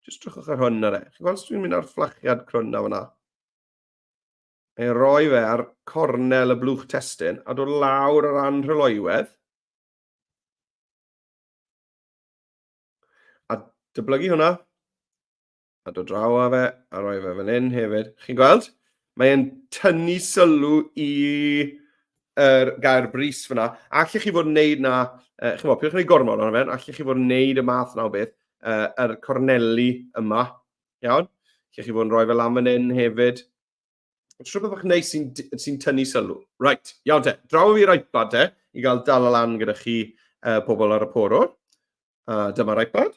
Just drychwch ar hwn ar e. Chi'n gweld os dwi'n mynd ar fflachiad crwn na fyna? Ei roi fe ar cornel y blwch testun a dod lawr ar anrhyloywedd. A dyblygu hwnna. A dod draw â fe, a rhoi fe fan hyn hefyd. Chi'n gweld? Mae'n tynnu sylw i yr gair brys fyna. Allech chi fod yn neud na, uh, chi'n gwybod, pidwch yn ei gormod ohono fe, allech chi fod yn neud y math na o beth, uh, yr corneli yma, iawn? Lle chi fod yn rhoi fe lan fan hyn hefyd. It's rhywbeth bach neis sy'n sy tynnu sylw. Right, iawn te. Draw fi'r iPad te, i gael dal y lan gyda chi pobl ar y porwr. Dyma'r iPad.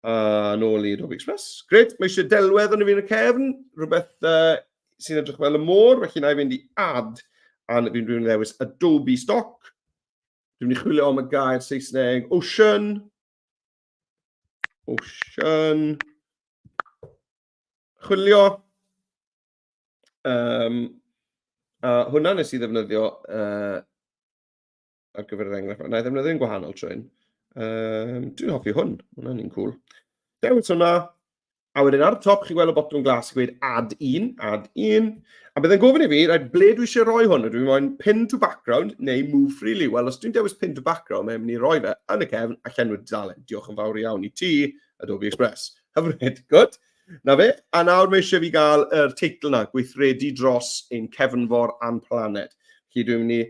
A nôl i Adobe Express. Gret, mae eisiau delwedd ond i fi yn y cefn, rhywbeth sy'n edrych fel y môr, felly na i fynd i add, a fi'n dwi'n ddewis Adobe Stock. Dwi'n mynd i chwilio am y gair Saesneg Ocean. Ocean. Chwilio. A hwnna nes i ddefnyddio ar gyfer yr enghraifft. Na i ddefnyddio'n gwahanol tro hyn. Dwi'n hoffi hwn, hwnna'n un cool. Dewis hwnna, a wedyn ar y top chi'n gweld y botwm glas sy'n gweud add un, add un. A bydd yn gofyn i fi, right, ble dwi eisiau rhoi hwn? Ydw i moyn pin to background neu move freely? Wel, os dwi'n dewis pin to background, mae'n mynd i roi fe yn y cefn a llenwi'r dudalen. Diolch yn fawr iawn i ti, Adobe Express. Hyfryd, good. Na fe, a nawr mae eisiau fi gael yr teitl na, gweithredu dros ein cefnfor a'n planed. Felly dwi'n mynd i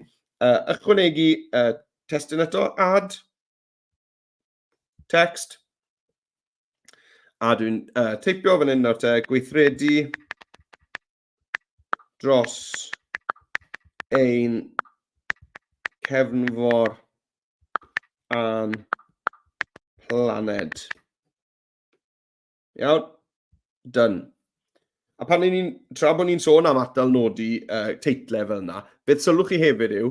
ychwanegu testun eto, add text. A dwi'n teipio fan hyn nawr te, gweithredu dros ein cefnfor a'n planed. Iawn? Done. A pan ni'n, tra bod ni'n sôn am atal nodi teitle fel yna, beth sylwch chi hefyd yw,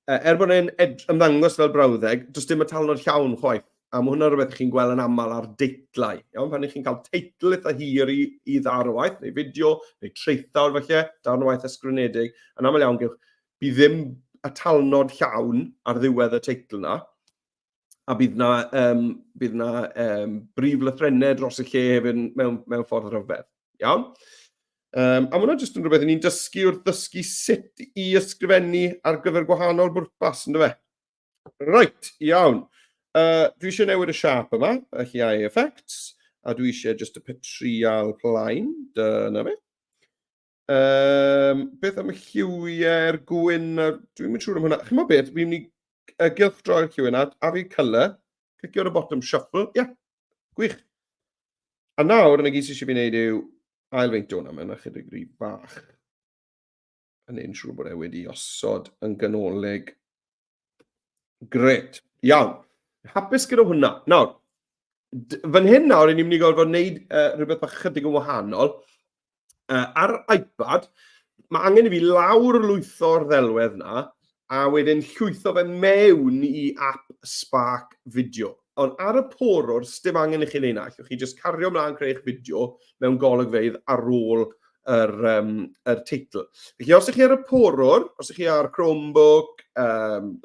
er bod e'n ymddangos fel brawddeg, does dim atalnod llawn chwaith. A mae hwnna'n rhywbeth chi'n gweld yn aml ar deitlau. Iawn, pan chi'n cael teitl eitha hir i ddarn o waith, neu fideo, neu traethawd falle, darn o waith ysgrifenedig, yn aml iawn gewch, bydd ddim atalnod llawn ar ddiwedd y teitl yna. A bydd na, bydd na brif lythrennau dros y lle hefyd mewn ffordd rhyfedd. Iawn? A mae hwnna jyst yn rhywbeth ni'n dysgu wrth ddysgu sut i ysgrifennu ar gyfer gwahanol bwrpas, ynddo fe? Right, iawn. Dwi eisiau newid y siâp yma, felly ai effects, a dwi eisiau just y petrial plaen, dyna fe. Beth am y lliwiau'r gwyn? Dwi'n mynd siŵr am hwnna. Chi'n beth? Fi'n mynd i gylchdroi'r lliwiau yna, a fi colour, clicio ar y bottom shuffle, ie, yeah, gwych. A nawr, yna gyd sydd eisiau fi wneud yw ailfeintio hwnna, mae'n ychydig rhy bach. A neud yn siŵr bod e wedi osod yn ganolig. Gret, iawn. Hapus gyda hwnna. Nawr, fan hyn nawr, ni'n mynd i gorfod wneud rhywbeth bach chydig yn wahanol. Ar iPad, mae angen i fi lawr lwytho'r ddelwedd na, a wedyn llwytho fe mewn i app Spark Video. Ond ar y porwr, sdim angen i chi wneud na. Allwch chi jyst cario ymlaen creu eich fideo mewn golygfeydd ar ôl yr teitl. Felly os ydych chi ar y porwr, os ydych chi ar Chromebook,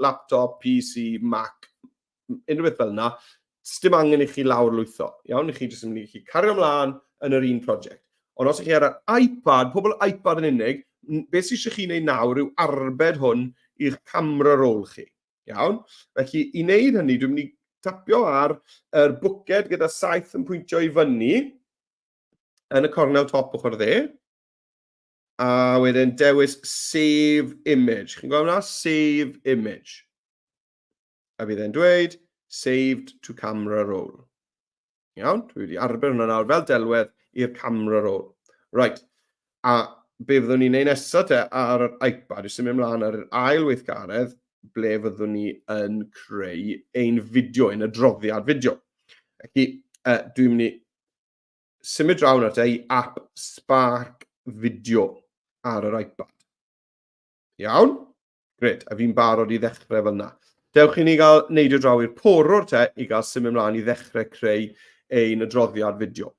laptop, PC, Mac, unrhyw beth fel yna, sdim angen i chi lawr lwytho. Iawn, i chi jyst yn mynd i chi cario ymlaen yn yr un prosiect. Ond os ydych chi ar yr iPad, pobl iPad yn unig, beth sydd eisiau chi wneud nawr yw arbed hwn i'ch camera roll chi. Iawn? Felly, i wneud hynny, dwi'n mynd i tapio ar yr bwced gyda saeth yn pwyntio i fyny yn y cornel top ochr dde. A wedyn dewis Save Image. Chi'n gweld hwnna? Save Image. A bydd e'n dweud Saved to Camera Roll. Iawn, dwi wedi arbed hwnna nawr fel delwedd i'r camera roll. Right, a be fyddwn ni'n ei nesaf te ar yr iPad yw symud ymlaen ar yr ail weithgaredd ble fyddwn ni yn creu ein fideo, ein adroddiad fideo. Felly, dwi'n mynd i symud draw nawr te i app Spark Video ar yr iPad. Iawn? Gret, a fi'n barod i ddechrau fel yna. Dewch i ni gael neidio draw i'r porwr te i gael symud ymlaen i ddechrau creu ein adroddiad fideo.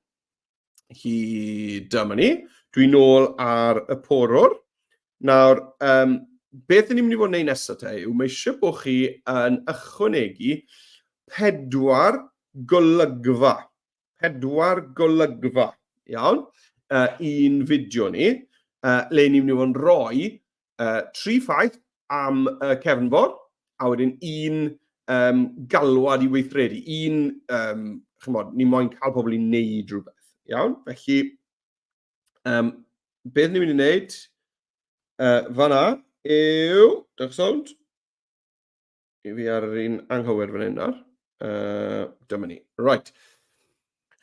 Hi, dyma ni. Dwi'n nôl ar y porwr. Nawr, beth ni'n mynd i fod yn gwneud nesaf te yw mae eisiau bod chi yn ychwanegu 4 golygfa. 4 golygfa, iawn, i'n fideo ni, le ni'n mynd i fod yn rhoi 3 ffaith am y cefnfor, a wedyn un galwad i weithredu, un, chymod, ni moyn cael pobl i wneud rhywbeth, iawn? Felly, beth ni'n mynd i wneud fan'na yw, dewch sownd, i fi ar yr un anghywir fan hyn nawr. Dyma ni. Right.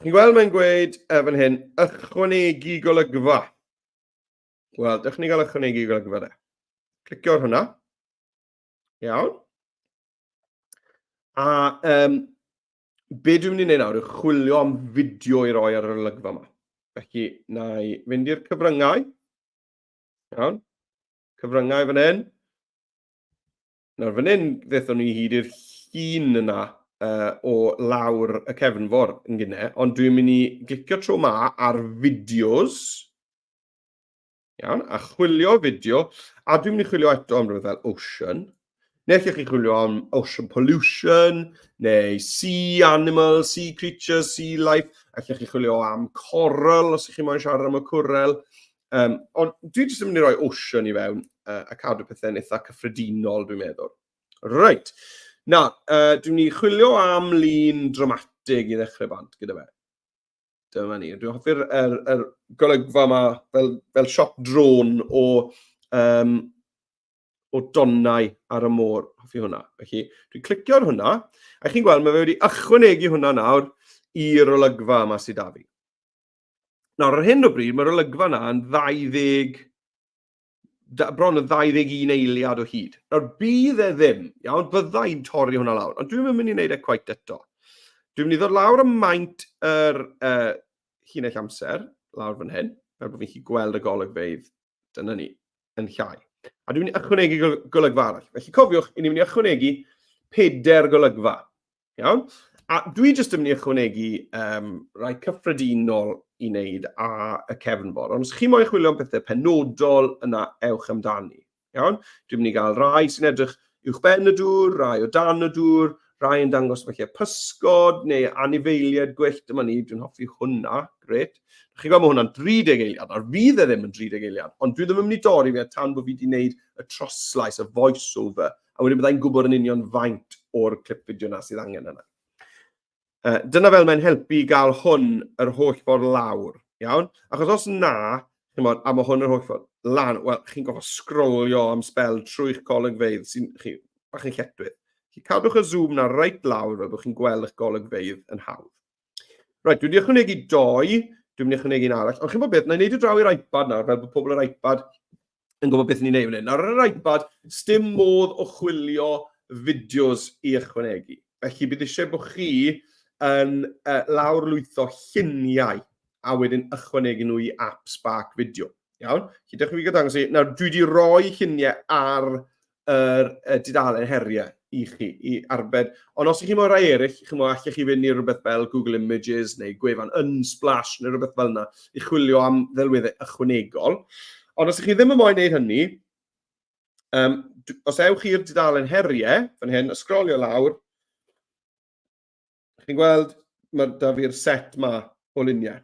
Chi'n gweld mae'n gweud fan hyn, ychwanegu golygfa. Wel, dewch ni gael ychwanegu golygfa de. Clicio ar hwnna. Iawn. A be dwi'n mynd i wneud nawr yw chwilio am fideo i roi ar yr olygfa yma. Felly, na i fynd i'r cyfryngau. Iawn. Cyfryngau fan hyn. Nawr, fan hyn, ddethon ni hyd i'r llun yna o lawr y cefnfor yn gynne, ond dwi'n mynd i glicio tro ma ar fideos. Iawn, a chwilio fideo, a dwi'n mynd i chwilio eto am rhywbeth fel ocean. Neu allwch chi chwilio am ocean pollution, neu sea animals, sea creatures, sea life. Allwch chi chwilio am coral, os ych chi moyn siarad am y cwrel. Ond dwi jyst yn mynd i roi ocean i fewn a cadw pethau'n eitha cyffredinol, dwi'n meddwl. Reit. Na, dwi'n mynd i chwilio am lun dramatig i ddechrau bant gyda fe. Dyma ni. Dwi'n hoffi'r er, er golygfa yma fel, fel shot drone o, o donnau ar y môr. Hoffi hwnna. Felly, dwi'n clicio ar hwnna, a chi'n gweld mae fe wedi ychwanegu hwnna nawr i'r olygfa yma sydd 'da fi. Nawr, ar hyn o bryd, mae'r olygfa yna yn 20, bron yn 21 eiliad o hyd. Nawr, bydd e ddim, iawn, bydda i'n torri hwnna lawr, ond dwi'n mynd i wneud e quite eto. Dwi'n mynd i ddod lawr y maint yr llinell amser, lawr fan hyn, fel bod fi'n gallu gweld y golygfeydd, dyna ni, yn llai. A dwi'n mynd i ychwanegu golygfa arall. Felly cofiwch, i ni'n mynd i ychwanegu 4 golygfa. Iawn? A dwi jyst yn mynd i ychwanegu rai cyffredinol i wneud â y cefnfor. Ond os chi moyn chwilio am pethau penodol, yna ewch amdani. Iawn? Dwi'n mynd i gael rai sy'n edrych uwch ben y dŵr, rai o dan y dŵr, rai yn dangos falle pysgod neu anifeiliaid gwyllt. Dyma ni, dwi'n hoffi hwnna. Gret. Chi'n gweld mae hwnna'n 30 eiliad. Nawr fydd e ddim yn 30 eiliad, ond dwi ddim yn mynd i dorri fe tan bod fi wedi gwneud y troslais, y voice-over, a wedyn byddai'n gwybod yn union faint o'r clip fideo na sydd angen yna. Dyna fel mae'n helpu i gael hwn yr holl ffordd lawr, iawn? Achos os na, chimod, a mae hwn yr holl ffordd lan, wel, chi'n gorfod sgrolio am sbel trwy'ch golygfeydd sy'n chi, bach yn lletchwith. Felly cadwch y zoom na reit lawr fel bod chi'n gweld eich golygfeydd yn hawdd. Right, dwi wedi ychwanegu doi, dwi'n mynd i ychwanegu un arall. Ond chi'n bod beth, na i wneud y draw i'r iPad nawr, fel bod pobl yr iPad yn gwybod beth ni'n neud fan hyn. Nawr ar yr iPad, sdim modd o chwilio fideos i ychwanegu. Felly bydd eisiau bod chi yn lawrlwytho lluniau a wedyn ychwanegu nhw i app Spark Video. Iawn? Felly dewch i fi gael dangos i. Nawr, dwi wedi rhoi lluniau ar yr dudalen heriau i chi, i arbed. Ond os ych chi moyn rhai eraill, chimod, allech chi fynd i rhywbeth fel Google Images neu gwefan Unsplash neu rhywbeth fel yna i chwilio am ddelweddau ychwanegol. Ond os ych chi ddim yn moyn gwneud hynny, os ewch i'r dudalen heriau, fan hyn, a sgrolio lawr, chi'n gweld mae da fi'r set ma o luniau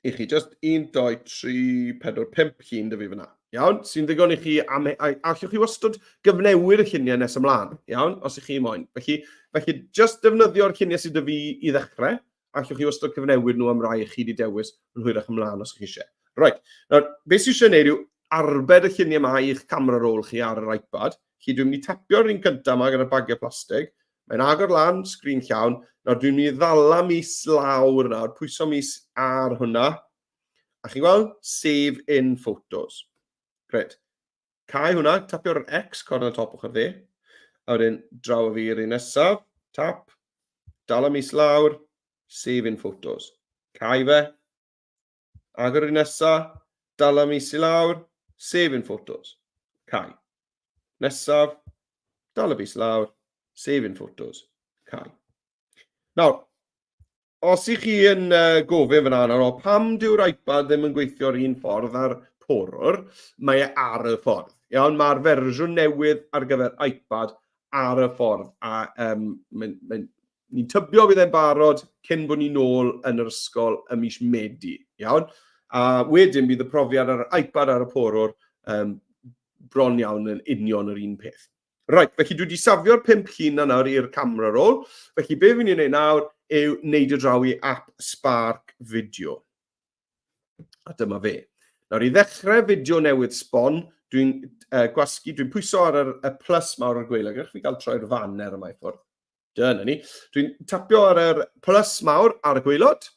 i chi. Just 1, 2, 3, 4, 5 llun 'da fi fyna. Iawn? Sy'n ddigon i chi am... A allwch chi wastad gyfnewid y lluniau nes ymlaen. Iawn? Os ych chi moyn. Felly just defnyddio'r lluniau sydd 'da fi i ddechrau. Allwch chi wastad cyfnewid nhw am rai chi wedi dewis yn hwyrach ymlaen os ych chi eisiau. Right. Nawr, beth sydd eisiau gwneud yw arbed y lluniau yma i'ch camera roll chi ar yr iPad. Felly dwi'n mynd i tapio'r un cyntaf yma gyda'r bagiau plastig. Mae'n agor lan, sgrin llawn. Nawr dwi'n mynd i ddala mis lawr nawr, pwyso mis ar hwnna. A chi'n gweld? Save in photos. Gret. Cau hwnna, tapio'r X, cornel top ochr dde. A wedyn draw fi i'r un nesaf, tap, dala mis lawr, save in photos. Cau fe, agor yr un nesaf, dala mis i lawr, save in photos. Cau. Nesaf, dal y bys lawr, save in photos, cau. Nawr, os ych chi yn gofyn fyna nawr, o pam dyw'r iPad ddim yn gweithio'r un ffordd â'r porwr, mae e ar y ffordd. Iawn, mae'r fersiwn newydd ar gyfer iPad ar y ffordd, a mae'n ni'n tybio bydd e'n barod cyn bod ni'n ôl yn yr ysgol ym mis Medi, iawn? A wedyn bydd y profiad ar yr iPad ar y porwr bron iawn yn union yr un peth. Right, felly dwi wedi safio'r 5 llun na nawr i'r camera roll. Felly be fi'n ei wneud nawr yw neidio draw i app Spark Video. A dyma fe. Nawr i ddechrau fideo newydd sbon, dwi'n gwasgu, dwi'n pwyso ar y plus mawr ar gwaelod. Gewch fi gael troi'r faner yma i ffwrdd. Dyna ni. Dwi'n tapio ar yr plus mawr ar y gwaelod.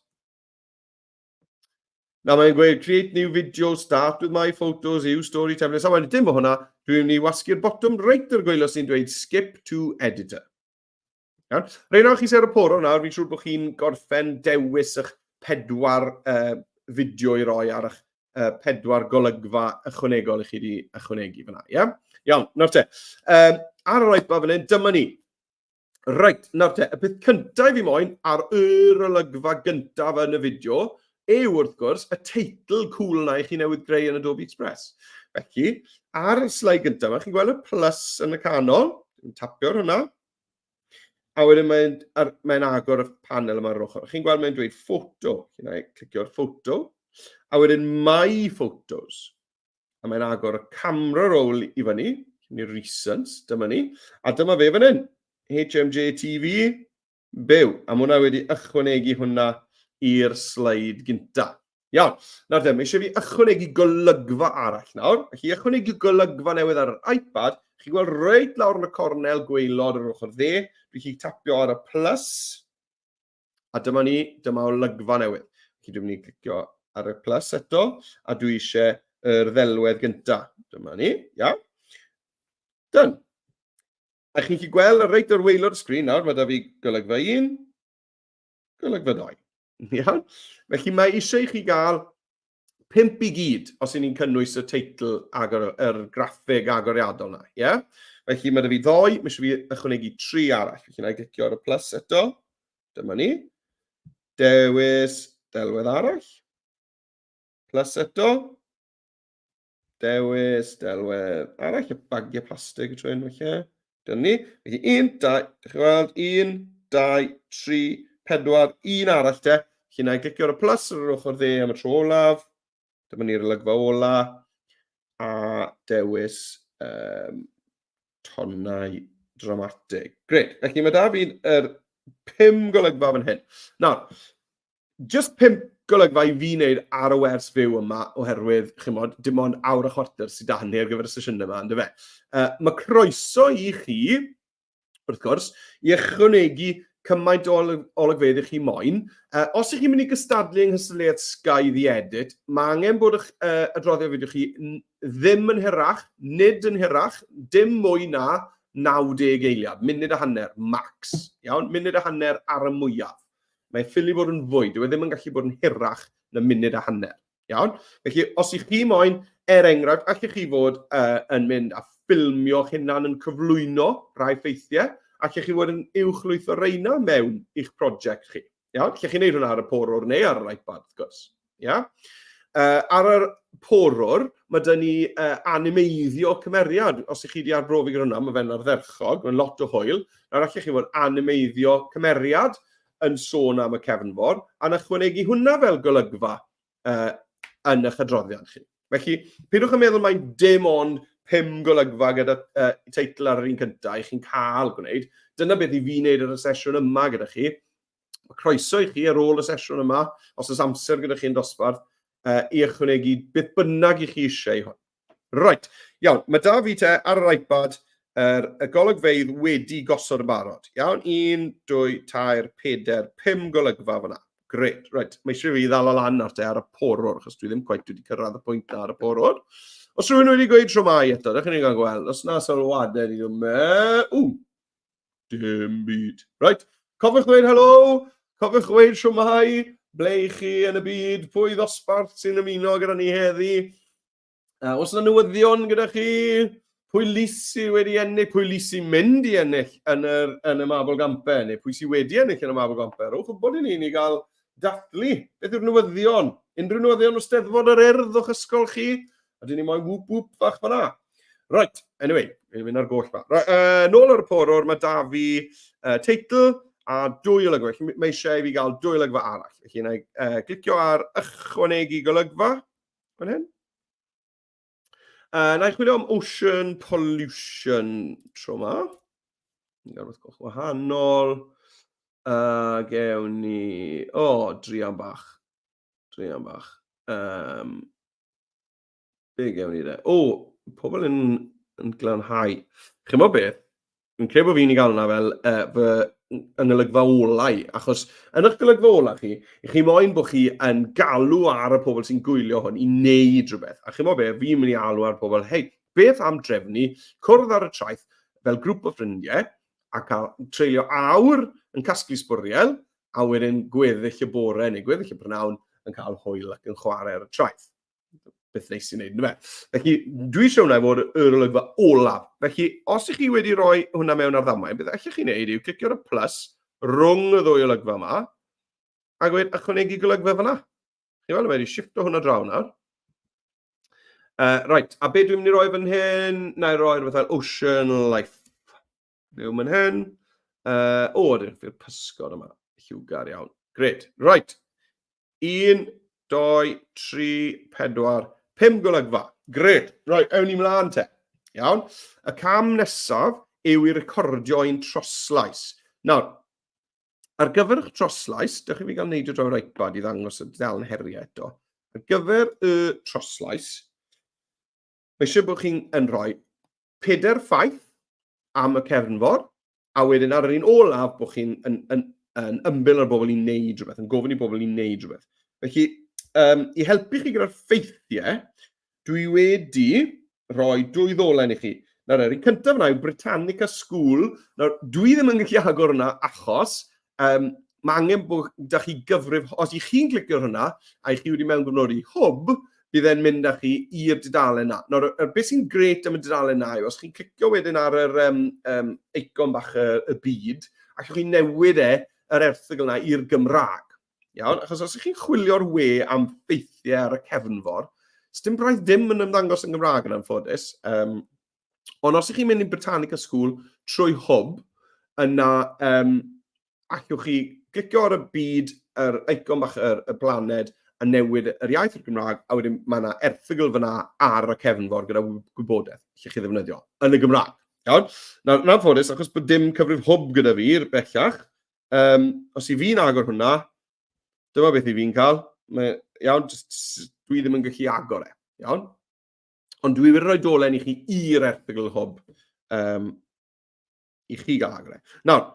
Nawr mae'n gweud create new video, start with my photos, use story templates. A wedyn dim o hwnna, dwi'n mynd i wasgu'r botwm reit ar gwaelod sy'n dweud skip to editor. Iawn? Rhaid nawr chi sy'n ar y poro nawr, fi'n siŵr bod chi'n gorffen dewis eich pedwar fideo i roi ar eich pedwar golygfa ychwanegol i chi wedi ychwanegu fyna. Ie? Iawn, nawr te. Ar yr iPad fan hyn, dyma ni. Reit, nawr te, y peth cyntaf i fi moyn ar yr olygfa gyntaf yn y fideo yw, wrth gwrs, y teitl cool na i chi newydd greu yn Adobe Express. Felly, ar y sleid gyntaf yma, chi'n gweld y plus yn y canol, dwi'n tapio ar hwnna, a wedyn mae'n mae agor y panel yma ar yr ochr. Chi'n gweld mae'n dweud photo, chi'n clicio ar photo, a wedyn my photos. A mae'n agor y camera roll i fyny, neu recent, dyma ni. A dyma fe fan hyn, HMJ TV, byw. A mae hwnna wedi ychwanegu hwnna i'r sleid gynta. Iawn, nawr te, mae eisiau fi ychwanegu golygfa arall nawr. Felly, ychwanegu golygfa newydd ar yr iPad, chi'n gweld reit lawr yn y cornel gwaelod ar yr ochr dde, dwi'n chi tapio ar y plus, A dyma ni, dyma olygfa newydd. Felly dwi'n mynd i clicio ar y plus eto, a dwi eisiau yr ddelwedd gyntaf. Dyma ni, iawn. Done. A chi'n gallu gweld ar reit o'r waelod y sgrin nawr, mae da fi golygfa 1, golygfa 2. Iawn? Felly mae eisiau i chi gael 5 i gyd, os y'n ni'n cynnwys y teitl agor, yr graffig agoriadol na, ie? Yeah? Felly mae da fi ddoi, mae eisiau fi ychwanegu 3 arall. Felly na i glicio ar y plus eto. Dyma ni. Dewis delwedd arall. Plus eto. Dewis delwedd arall, y bagiau plastig y tro hyn felly. Dyna ni. Felly 1, 2, dych chi'n gweld, 1, 2, 3, 4, un arall te. Felly na i glicio ar y plus ar yr ochr dde am y tro olaf. Dyma ni'r olygfa ola. A dewis tonnau dramatig. Gret. Felly mae da fi'n yr 5 golygfa fan hyn. Nawr, Just 5 golygfa i fi wneud ar y wers fyw yma, oherwydd, chimod, dim ond awr a chwarter sydd da ni ar gyfer y sesiynau yma, ynddo fe? Mae croeso i chi, wrth gwrs, i ychwanegu cymaint o olygfeydd i chi moyn. Os ych chi'n mynd i gystadlu yng nghystadleuaeth Sky The Edit, mae angen bod eich adroddiad fideo chi ddim yn hirach, nid yn hirach, dim mwy na 90 eiliad, munud a hanner, max. Iawn, munud a hanner ar y mwyaf. Mae'n ffili bod yn fwy, dyw e ddim yn gallu bod yn hirach na munud a hanner. Iawn? Felly, os ych chi moyn, er enghraifft, allech chi fod yn mynd a ffilmio'ch hunan yn cyflwyno rhai ffeithiau, allech chi fod yn uwchlwytho reina mewn i'ch prosiect chi. Iawn? Allech chi wneud hwnna ar y porwr neu ar yr iPad, wrth gwrs. Ia? Ar yr porwr, mae dyn ni animeiddio cymeriad. Os ych chi wedi arbrofi gyda hwnna, mae fe'n ardderchog, mae'n lot o hwyl. Nawr allech chi fod animeiddio cymeriad yn sôn am y cefnfor, a'n ychwanegu hwnna fel golygfa yn eich adroddiad chi. Felly, peidiwch yn meddwl mai dim ond 5 golygfa gyda teitl ar yr un cyntaf i chi'n cael gwneud. Dyna beth i fi wneud ar y sesiwn yma gyda chi. Mae croeso i chi ar ôl y sesiwn yma, os oes amser gyda chi yn dosbarth, i ychwanegu beth bynnag i chi eisiau i hwn. Right, iawn, mae da fi te ar yr iPad y golygfeydd wedi gosod yn barod. Iawn, 1, 2, 3, 4, 5 golygfa fyna. Gret, right, mae eisiau fi ddal lan ar te ar y porwr, achos dwi ddim quite wedi cyrraedd y pwynt na ar y porwr. Os rhywun wedi gweud shwmae eto, dych chi'n gael gweld, os na sylwadau ni ddim, ww, Dim byd. Right, cofiwch ddweud helo, cofiwch ddweud shwmae, ble i chi yn y byd, pwy ddosbarth sy'n ymuno gyda ni heddi. Os yna newyddion gyda chi, pwy lys sydd wedi ennill, pwy lys sy'n mynd i ennill yn, yr, yn y Mabel Gampe, neu pwy sydd wedi ennill yn y Mabel Gampe. Rhowch wybod i ni, ni gael dathlu. Beth yw'r newyddion? Unrhyw newyddion o Steddfod yr Urdd o'ch ysgol chi? A dyn ni moyn whoop whoop fach fan'na. Right, anyway, fi'n mynd ar goll fa. Right, nôl ar y porwr, mae da fi teitl a dwy olygfa. Felly mae eisiau i fi gael dwy olygfa arall. Felly na i glicio ar ychwanegu golygfa fan hyn. Na i chwilio am ocean pollution tro ma. Ni'n gael rhywbeth goch wahanol. Gewn ni... O, oh, druan bach. Druan bach. Be gewn ni de? O, pobl yn glanhau. Chi'n bod beth? Fi'n credu bod fi'n ei gael hwnna fel fy yng ngolygfa olau, achos yn eich golygfa olau chi, i chi moyn bod chi yn galw ar y pobl sy'n gwylio hwn i wneud rhywbeth. A chi'n be, fi'n mynd i alw ar pobl, hei, beth am drefnu cwrdd ar y traeth fel grŵp o ffrindiau a cael treulio awr yn casglu sbwriel a wedyn gweddill y bore neu gweddill y prynhawn yn cael hwyl ac yn chwarae ar y traeth. Beth neis i wneud, yndyfe? Felly, dwi eisiau hwnna i fod yr olygfa olaf. Felly, os ych chi wedi rhoi hwnna mewn ar ddamwain, beth allech chi wneud yw clicio ar y plus rhwng y ddwy olygfa yma, a gweud ychwanegu golygfa fyna. Chi'n weld, mae wedi shifto hwnna draw nawr. Right, a be dwi'n mynd i roi fan hyn? Na i roi rhywbeth fel Ocean Life. Byw fan hyn. O, dyn ni'n pysgod yma. Lliwgar iawn. Great. Right. 1, 2, 3, 4, 5 golygfa. Gret. Right, ewn ni mlaen te. Iawn. Y cam nesaf yw i recordio ein troslais. Nawr, ar gyfer eich troslais, dewch i fi gael neidio draw yr iPad i ddangos y dudalen heriau eto. Ar gyfer y troslais, mae eisiau bod chi'n yn rhoi pedair ffaith am y cefnfor, a wedyn ar yr un olaf bod chi'n yn, yn, yn ymbil ar bobl i wneud rhywbeth, yn gofyn i bobl i wneud rhywbeth. Felly, i helpu chi gyda'r ffeithiau, dwi wedi rhoi dwy ddolen i chi. Nawr, yr un cyntaf yna yw Britannica School. Nawr, dwi ddim yn gallu agor hwnna achos mae angen bod da chi gyfrif, os i chi'n clicio hwnna, a i chi wedi mewngofnodi Hwb, bydd e'n mynd â chi i'r dudalen na. Nawr, beth sy'n gret am y dudalen na yw, os chi'n clicio wedyn ar yr eicon bach y byd, allwch chi newid e, yr erthygl na, i'r Gymraeg. Iawn? Achos os ych chi'n chwilio'r we am ffeithiau ar y cefnfor, dim braidd dim yn ymddangos yn Gymraeg yn anffodus. Ond os ych chi'n mynd i Britannica School trwy Hwb, yna allwch chi glicio ar y byd, yr icon bach, y blaned, a newid yr iaith i'r Gymraeg, a wedyn mae yna erthygl fyna ar y cefnfor gyda gwybodaeth lle chi ddefnyddio yn y Gymraeg. Iawn? Nawr, yn anffodus, achos bod dim cyfrif Hwb gyda fi bellach, os i fi'n agor hwnna, dyma beth i fi'n cael. Mae, iawn, just, dwi ddim yn gallu agor e. Iawn? Ond dwi wedi rhoi dolen i chi i'r erthygl Hwb i chi gael agor e. Nawr,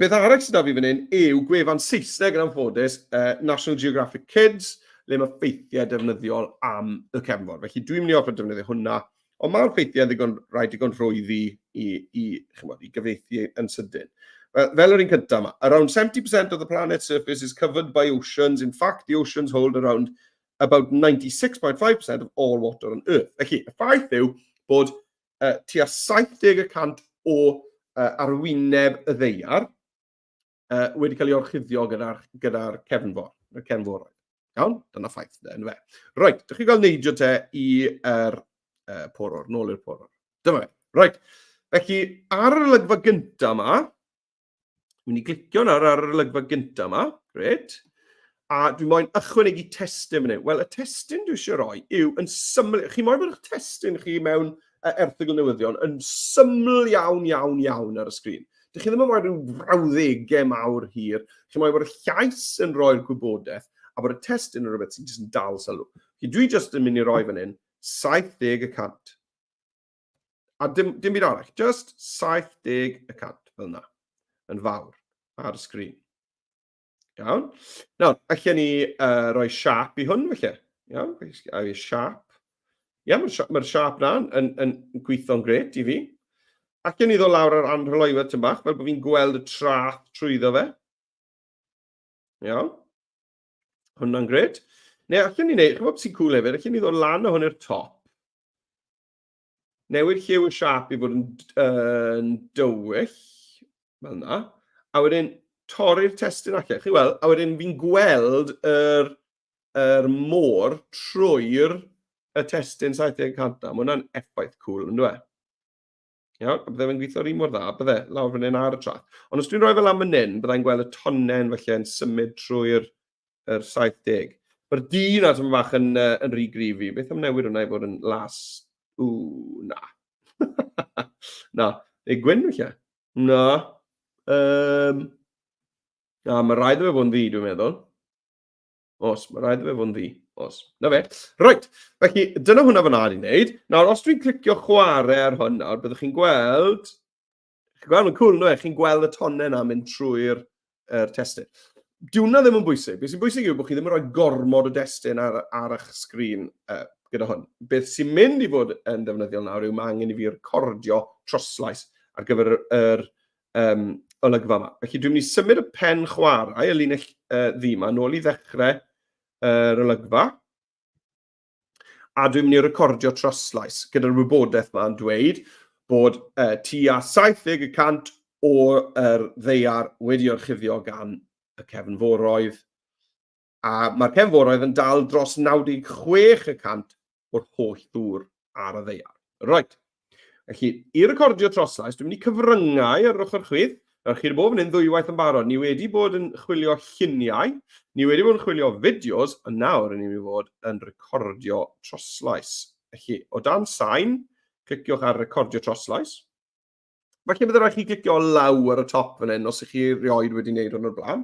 beth arall sydd â fi fan hyn yw gwefan Saesneg yn anffodus, National Geographic Kids, le mae ffeithiau defnyddiol am y cefnfor. Felly dwi'n mynd i orfod defnyddio hwnna, ond mae'r ffeithiau ddigon, rhai digon rhwydd i, i, i, chymod, i gyfieithu yn sydyn. Fel yr un cyntaf yma, around 70% of the planet's surface is covered by oceans. In fact, the oceans hold around about 96.5% of all water on Earth. Felly, y ffaith yw bod tua 70% o arwyneb y ddaear wedi cael ei orchuddio gyda'r gyda cefnfor, y cefnforoedd. Iawn? Dyna ffaith, yn fe. Reit, dych chi'n cael neidio te i'r porwr, nôl i'r porwr. Dyma fe. Reit, felly ar yr olygfa gyntaf yma, Mynd i glicio nawr ar yr olygfa gyntaf yma. Gret. A dwi moyn ychwanegu testun fan hyn. Wel, y testun dwi eisiau rhoi yw yn syml... Chi moyn bod eich testun chi mewn erthygl newyddion yn syml iawn, iawn, iawn ar y sgrin. Dych chi ddim yn moyn rhyw frawddegau mawr hir. Chi moyn bod y llais yn rhoi'r gwybodaeth a bod y testun yn rhywbeth sy'n jyst yn dal sylw. Felly dwi jyst yn mynd i roi fan hyn 70 y cant. A dim, dim byd arall, just 70 y cant, fel yna, yn fawr, ar y sgrin. Iawn. Nawr, allan ni roi siap i hwn, felly. Iawn, a fi siap. Ie, mae'r mae siap na yn, yn, yn gweithio'n gret i fi. Allan ni ddod lawr ar anrhyloewydd tyn bach, fel bod fi'n gweld y trath trwyddo fe. Iawn. Hwnna'n gret. Neu allan ni wneud, chymod sy'n cool hefyd, allan ni ddod lan o hwn i'r top. Newid lliw y siâp i fod yn, yn dywyll, fel yna, a wedyn torri'r testun allan. Chi weld, a wedyn fi'n gweld yr, yr môr trwy'r y testun 70 na. Mae hwnna'n effaith cool, yn dweud? Iawn, a bydde fe'n gweithio'r un mor dda, bydde, lawr fan hyn ar y traeth. Ond os dwi'n rhoi fel am fan hyn, byddai'n gweld y tonnen felly yn symud trwy'r yr 70. Mae'r du na tyma bach yn, yn rhy gryf i. Beth am newid hwnna i fod yn las? Ww, na. Na. Neu gwyn felly? Na. Na, mae rhaid iddo fe fod yn ddu, dwi'n meddwl. Os, mae rhaid iddo fe fod yn ddu. Os. Na fe. Reit, felly dyna hwnna fyna i wneud. Nawr, os dwi'n clicio chwarae ar hwn nawr, byddwch chi'n gweld... Chi'n gweld, mae'n cool, ynddo e? Chi'n gweld y tonnau yna mynd trwy'r er testun. Dyw hwnna ddim yn bwysig. Beth sy'n bwysig yw bod chi ddim yn rhoi gormod o destun ar, ar eich sgrin gyda hwn. Beth sy'n mynd i fod yn ddefnyddiol nawr yw mae angen i fi recordio troslais ar gyfer yr, yr um, olygfa yma. Felly dwi'n mynd i symud y pen chwarae, y linell ddu yma, nôl i ddechrau yr olygfa. A dwi'n mynd i recordio troslais gyda'r wybodaeth yma yn dweud bod tua 70% o'r ddaear wedi orchuddio gan y cefnforoedd, a mae'r cefnforoedd yn dal dros 96% o'r holl ddŵr ar y ddaear. Reit, felly i recordio troslais, dwi'n mynd i cyfryngau ar yr ochr chwith. Nawr, chi wedi bod fan hyn ddwywaith yn barod. Ni wedi bod yn chwilio lluniau, ni wedi bod yn chwilio fideos, a nawr ni'n mynd i fod yn recordio troslais. Felly, o dan sain, cliciwch ar recordio troslais. Falle bydd rhaid chi glicio law ar y top fan hyn os ych chi erioed wedi gwneud hwn o'r blaen.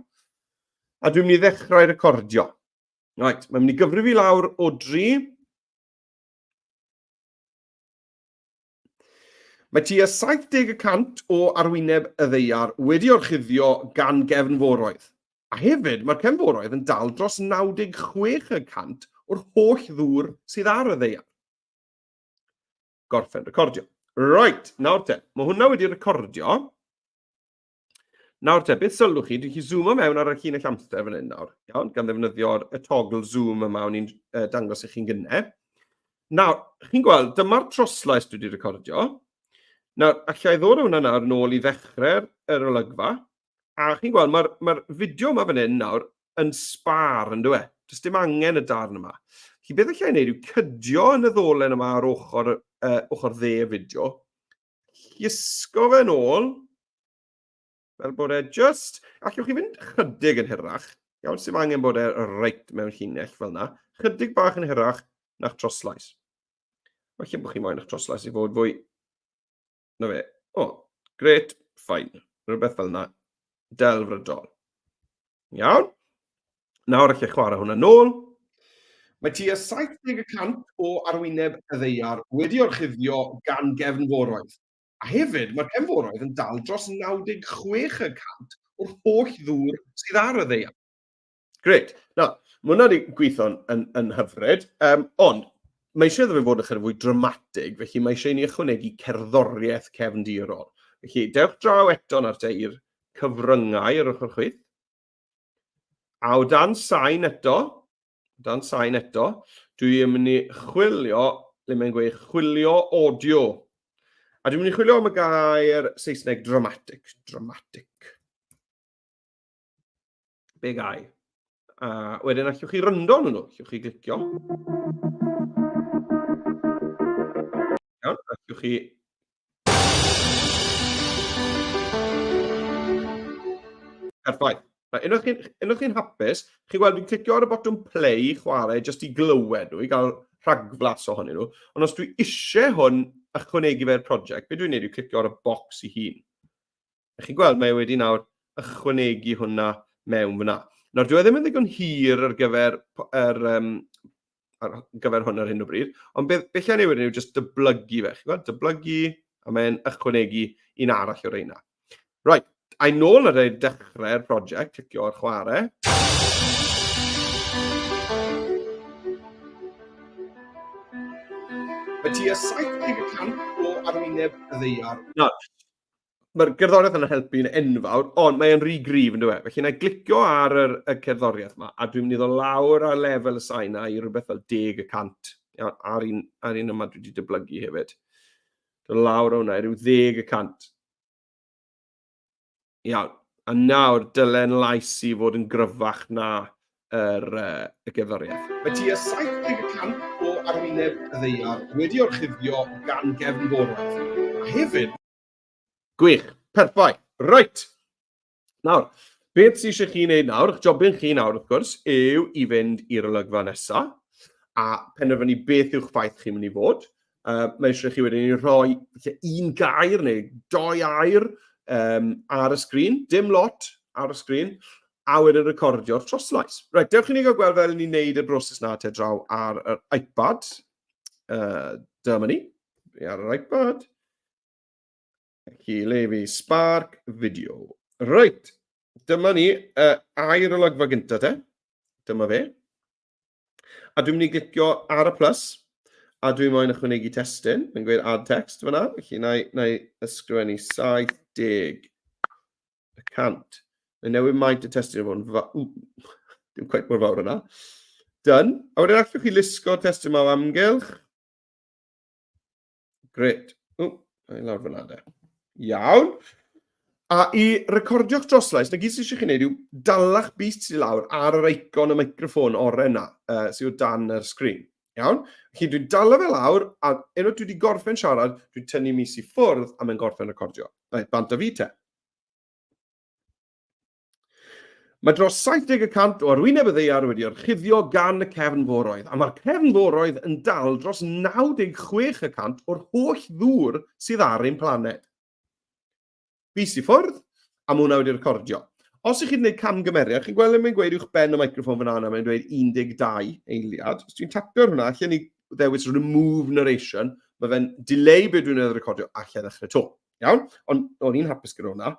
A dwi'n mynd i ddechrau recordio. Right, mae'n mynd i gyfrif i lawr o dri. Mae tua 70 y cant o arwyneb y ddaear wedi orchuddio gan gefnforoedd. A hefyd, mae'r cefnforoedd yn dal dros 96 y cant o'r holl ddŵr sydd ar y ddaear. Gorffen recordio. Right, nawr te, mae hwnna wedi recordio. Nawr te, beth sylwch chi, dwi'n chi zoomo mewn ar y llinell amser fan hyn nawr, iawn, gan ddefnyddio'r y toggle zoom yma o'n i'n dangos i chi'n gynnau. Nawr, chi'n gweld, dyma'r troslais dwi wedi recordio. Nawr, allai ddod â hwnna nawr nôl i ddechrau'r yr olygfa. A chi'n gweld, mae'r mae fideo yma fan hyn nawr yn sbar, yn dwi? Does dim angen y darn yma. Felly beth allai wneud yw cydio yn y ddolen yma ar ochr, ochr dde y fideo, llusgo fe nôl, fel bod e just... Allwch chi fynd chydig yn hirach, iawn, sy'n angen bod e reit mewn llinell fel yna, chydig bach yn hirach na'ch troslais. Falle bod chi moyn eich troslais i fod fwy... Na fe. O, gret, ffain. Rhywbeth fel yna. Delfrydol. Iawn. Nawr allai chwarae hwnna nôl. Mae tua 70 y cant o arwyneb y ddaear wedi orchuddio gan gefnforoedd. A hefyd, mae'r cefnforoedd yn dal dros 96 y cant o'r holl ddŵr sydd ar y ddaear. Grêt. Nawr, mae hwnna wedi gweithio'n yn, yn hyfryd, um, ond mae eisiau iddo fe fod yn chydig fwy dramatig, felly mae eisiau i ni ychwanegu cerddoriaeth cefndirol. Felly, dewch draw eto nawr te i'r cyfryngau ar ochr chwith. A o dan sain eto, o dan sain eto, dwi yn mynd i chwilio, le mae'n gweud chwilio audio. A dwi'n mynd i chwilio am y gair Saesneg dramatic, dramatic. Be gai? A wedyn allwch chi ryndo nhw, allwch chi glicio. Iawn, allwch chi Perffaith. Right, unwaith chi'n unwaith chi'n hapus, chi'n gweld dwi'n clicio ar y botwm play i chwarae jyst i glywed nhw, i gael rhagflas ohonyn nhw. Ond os dwi eisiau hwn ychwanegu fe'r prosiect, be dwi'n neud yw clicio ar y bocs i hun. A chi'n gweld, mae e wedi nawr ychwanegu hwnna mewn fyna. Nawr, dyw e ddim yn ddigon hir ar gyfer, er, um, ar gyfer hwn ar hyn o bryd, ond beth, beth lle newid yw jyst dyblygu fe. Chi'n gweld, dyblygu, a mae'n ychwanegu un arall o'r reina. Right, a'i nôl ar ei dechrau'r prosiect, clicio ar chwarae. Mae tua 70% o arwyneb y ddaear. Nawr, mae'r gerddoriaeth yna'n helpu'n enfawr, ond mae'n rhy gryf yn dweud. Felly na i glicio ar yr, y cerddoriaeth yma, a dwi'n mynd i ddod lawr ar lefel y sain na i rhywbeth fel 10 y cant. Ar un, ar un yma dwi wedi dyblygu hefyd. Dod lawr o hwnna i ryw 10 y cant. Iawn. A nawr dylen lais i fod yn gryfach na yr, uh, y gerddoriaeth. Mae tua 70 y cant o arwyneb y ddaear wedi orchuddio gan gefnforoedd. A hefyd, Gwych, perffaith. Reit. Nawr, beth sydd eisiau chi wneud nawr, eich jobyn chi nawr wrth gwrs, yw i fynd i'r olygfa nesaf a penderfynu beth yw'ch ffaith chi'n mynd i fod. Mae eisiau chi wedyn i rhoi un gair neu doi air um, ar y sgrin, dim lot ar y sgrin, a wedyn recordio'r troslais. Reit, dewch i ni gael gweld fel ni'n neud y broses na te draw ar yr iPad. Dyma ni, ar yr iPad. Felly, le fi, Spark Video. Reit, dyma ni, air olygfa gyntaf te. Dyma fe. A dwi'n mynd i glicio ar y plus, a dwi'n moyn ychwanegu testun. Mae'n gweud add text fyna, felly na i, na i ysgrifennu 70 y cant. Mae'n newid maint y testun i fod yn fa... Dim cweit mor fawr yna. Done. A wedyn allwch chi lusgo'r testun yma o amgylch. Gret. O, na i lawr fyna de. Iawn. A i recordio'ch droslais, na gyd sydd eisiau chi wneud yw dala'ch bys i lawr ar yr eicon y microffon oren na, sydd o dan yr sgrin. Iawn? Felly dwi'n dala fe lawr, a unwaith dwi wedi gorffen siarad, dwi'n tynnu mis i ffwrdd a mae'n gorffen recordio. Reit, bant â fi te. Mae dros 70 y cant o arwyneb y ddaear wedi orchuddio gan y cefnforoedd, a mae'r cefnforoedd yn dal dros 96 y cant o'r holl ddŵr sydd ar ein planed. Bys i ffwrdd, a mae hwnna wedi recordio. Os ych chi'n gwneud camgymeriad, chi'n gweld mae'n gweud uwch ben y microffon fyna yna, mae'n dweud 12 eiliad. Os dwi'n tapio ar hwnna, allan ni ddewis remove narration, mae fe'n delay beth dwi'n ei recordio, allai ddechrau to. Iawn? Ond o'n i'n hapus gyda hwnna,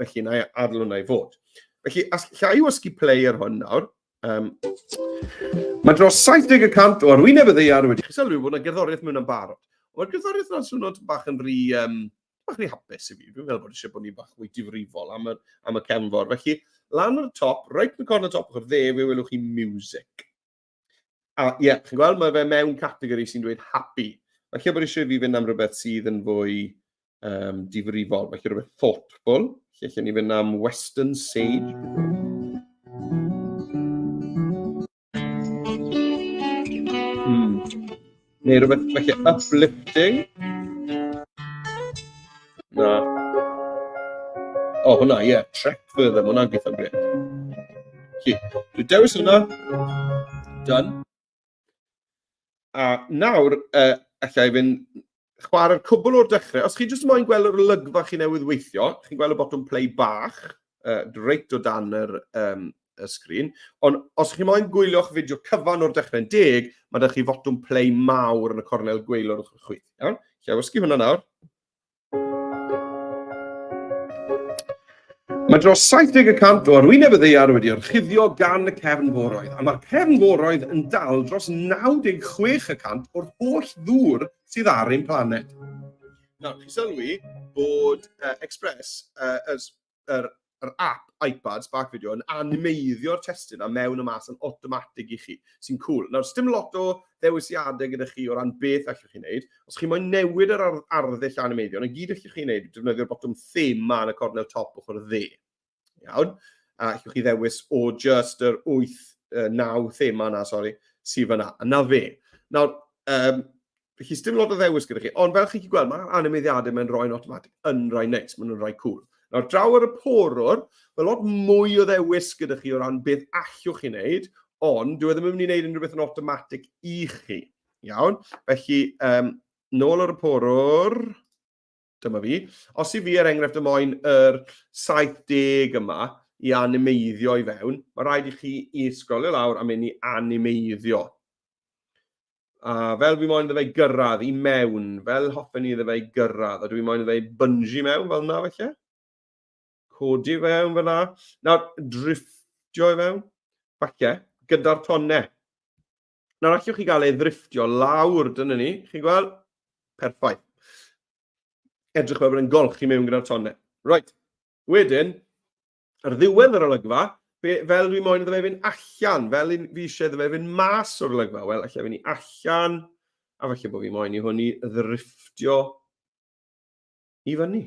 felly na i adael hwnna i fod. Felly, alla i wasgu play ar hwn nawr. Mae dros 70 y cant o arwyneb y ddaear wedi sylwi bod yna gerddoriaeth mewn yn barod. Mae'r gerddoriaeth yna'n swnio bach yn rhy, bach rhy hapus i fi. Dwi'n meddwl bod eisiau bod ni bach fwy difrifol am y, am y cefnfor. Felly, lan ar y top, reit yn y corner top ochr dde, fe welwch chi music. A ie, yeah, chi'n gweld, mae fe mewn categori sy'n dweud happy. Falle bod eisiau fi fynd am rhywbeth sydd yn fwy difrifol, felly rhywbeth thoughtful. Lle allan ni fynd am Western Sage. Neu rhywbeth felly uplifting. Na. O, hwnna, ie, yeah, Trek Further, mae hwnna'n gweithio'n gret. Felly, dwi'n dewis hwnna. Done. A nawr, allai fynd chwarae'r cwbl o'r dechrau. Os chi jyst moyn gweld yr olygfa chi newydd weithio, chi'n gweld y botwm play bach, reit o dan yr, y sgrin. Ond os chi moyn gwylio'ch fideo cyfan o'r dechrau'n deg, mae da chi fotwm play mawr yn y cornel gwaelod ochr chwith. Iawn? Lle wasgu hwnna nawr. Mae dros 70 y cant o arwyneb y ddaear wedi orchuddio gan y cefnforoedd, a mae'r cefnforoedd yn dal dros 96 y cant o'r holl ddŵr sydd ar ein planed. Nawr, chi sylwi bod Express, yr, yr app iPad Spark Video yn animeiddio'r testun a mewn a mas yn automatic i chi, sy'n cool. Nawr, sdim lot o ddewisiadau gyda chi o ran beth allwch chi wneud. Os chi moyn newid yr arddull animeiddio, na gyd allwch chi wneud yw defnyddio'r botwm thema yn y cornel top ochr dde. Iawn? A allwch chi ddewis o just yr 8, 9 thema yna, sori, sydd fyna. A na fe. Nawr, felly, sdim lot o ddewis gyda chi, ond fel chi'n gweld, mae'r animeiddiadau mae'n rhoi'n automatic yn rhai neis, maen nhw'n rhai cool. Nawr, draw ar y porwr, mae lot mwy o ddewis gyda chi o ran beth allwch chi wneud, ond dyw e ddim yn mynd i wneud unrhyw beth yn automatic i chi. Iawn? Felly, nôl ar y porwr, dyma fi. Os i fi, er enghraifft, y moyn yr 70 yma i animeiddio i fewn, mae rhaid i chi i sgrolio lawr a mynd i animeiddio. A fel fi moyn iddo fe gyrraedd i mewn, fel hoffen ni iddo fe gyrraedd, a dwi moyn iddo fe bungee mewn fel yna felly. Codi fewn fel yna. Nawr, drifftio i fewn, falle, gyda'r tonnau. Nawr, allwch chi gael ei ddrifftio lawr, dyna ni, chi'n gweld? Perffaith. Edrych fel bod e'n golchi mewn gyda'r tonnau. Right, wedyn, Ar ddiwedd yr olygfa, be, fel dwi moyn iddo fe fynd allan, fel un, fi eisiau iddo fe fynd mas o'r olygfa. Wel, allai fynd i allan, a falle bod fi moyn i hwn i ddrifftio i fyny.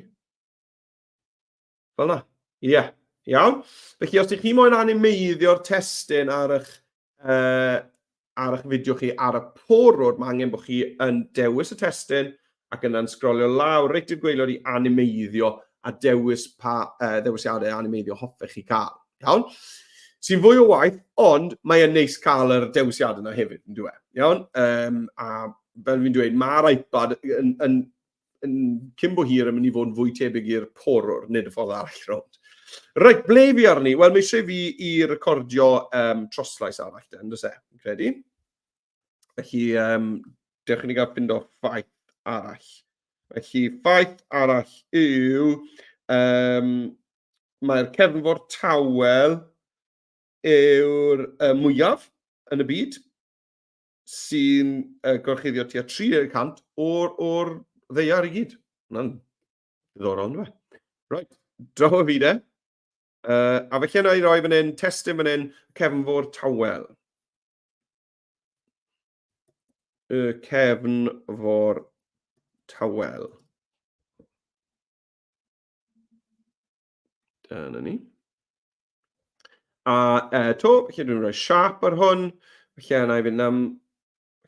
Fel na. Ie, yeah. Iawn. Felly, os ydych chi moyn animeiddio'r testun ar eich ar eich fideo chi ar y porwr, mae angen bod chi yn dewis y testun ac yna'n sgrolio lawr reit i'r gwaelod i animeiddio a dewis pa ddewisiadau animeiddio hoffech chi cael. Iawn? Sy'n fwy o waith, ond mae e'n neis cael yr dewisiadau yna hefyd, yn dweud. Iawn? A fel fi'n dweud, mae'r iPad yn, yn yn, cyn bo hir yn mynd i fod yn fwy tebyg i'r porwr, nid y ffordd arall rownd. Reit, ble fi arni? Wel, mae eisiau fi i recordio troslais arall, den, does e, fi'n credu. Felly, dewch i ni gael ffindo ffaith arall. Felly, ffaith arall yw, um, mae'r cefnfor tawel yw'r uh, mwyaf yn y byd, sy'n uh, gorchuddio tua 30% o'r, or ddeiar i gyd. Hwna'n ddiddorol, ynddo fe? Right, draw o fi de. Uh, a felly yna i roi fan hyn, testun fan hyn, cefnfor tawel. Y cefnfor tawel. Dyna ni. A e, to, felly dwi'n rhoi siap ar hwn. Felly yna i fynd am...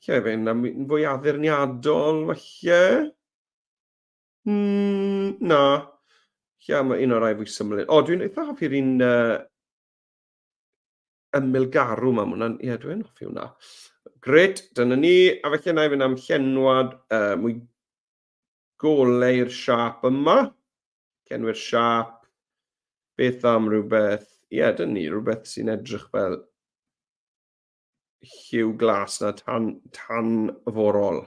Felly i fynd am yn fwy addurniadol, felly. Mm, na. Felly mae un o'r rai fwy syml. O, dwi'n eitha hoffi'r un uh, ymyl garw 'ma. Ma' hwnna'n... ie, dwi'n hoffi hwnna. Grêt, dyna ni. A felly wna i fynd am llenwad uh, mwy golau i'r siâp yma. Llenwi'r siâp. Beth am rhywbeth... Ie, yeah, dyna ni, rhywbeth sy'n edrych fel lliw glas na tan, tan forol.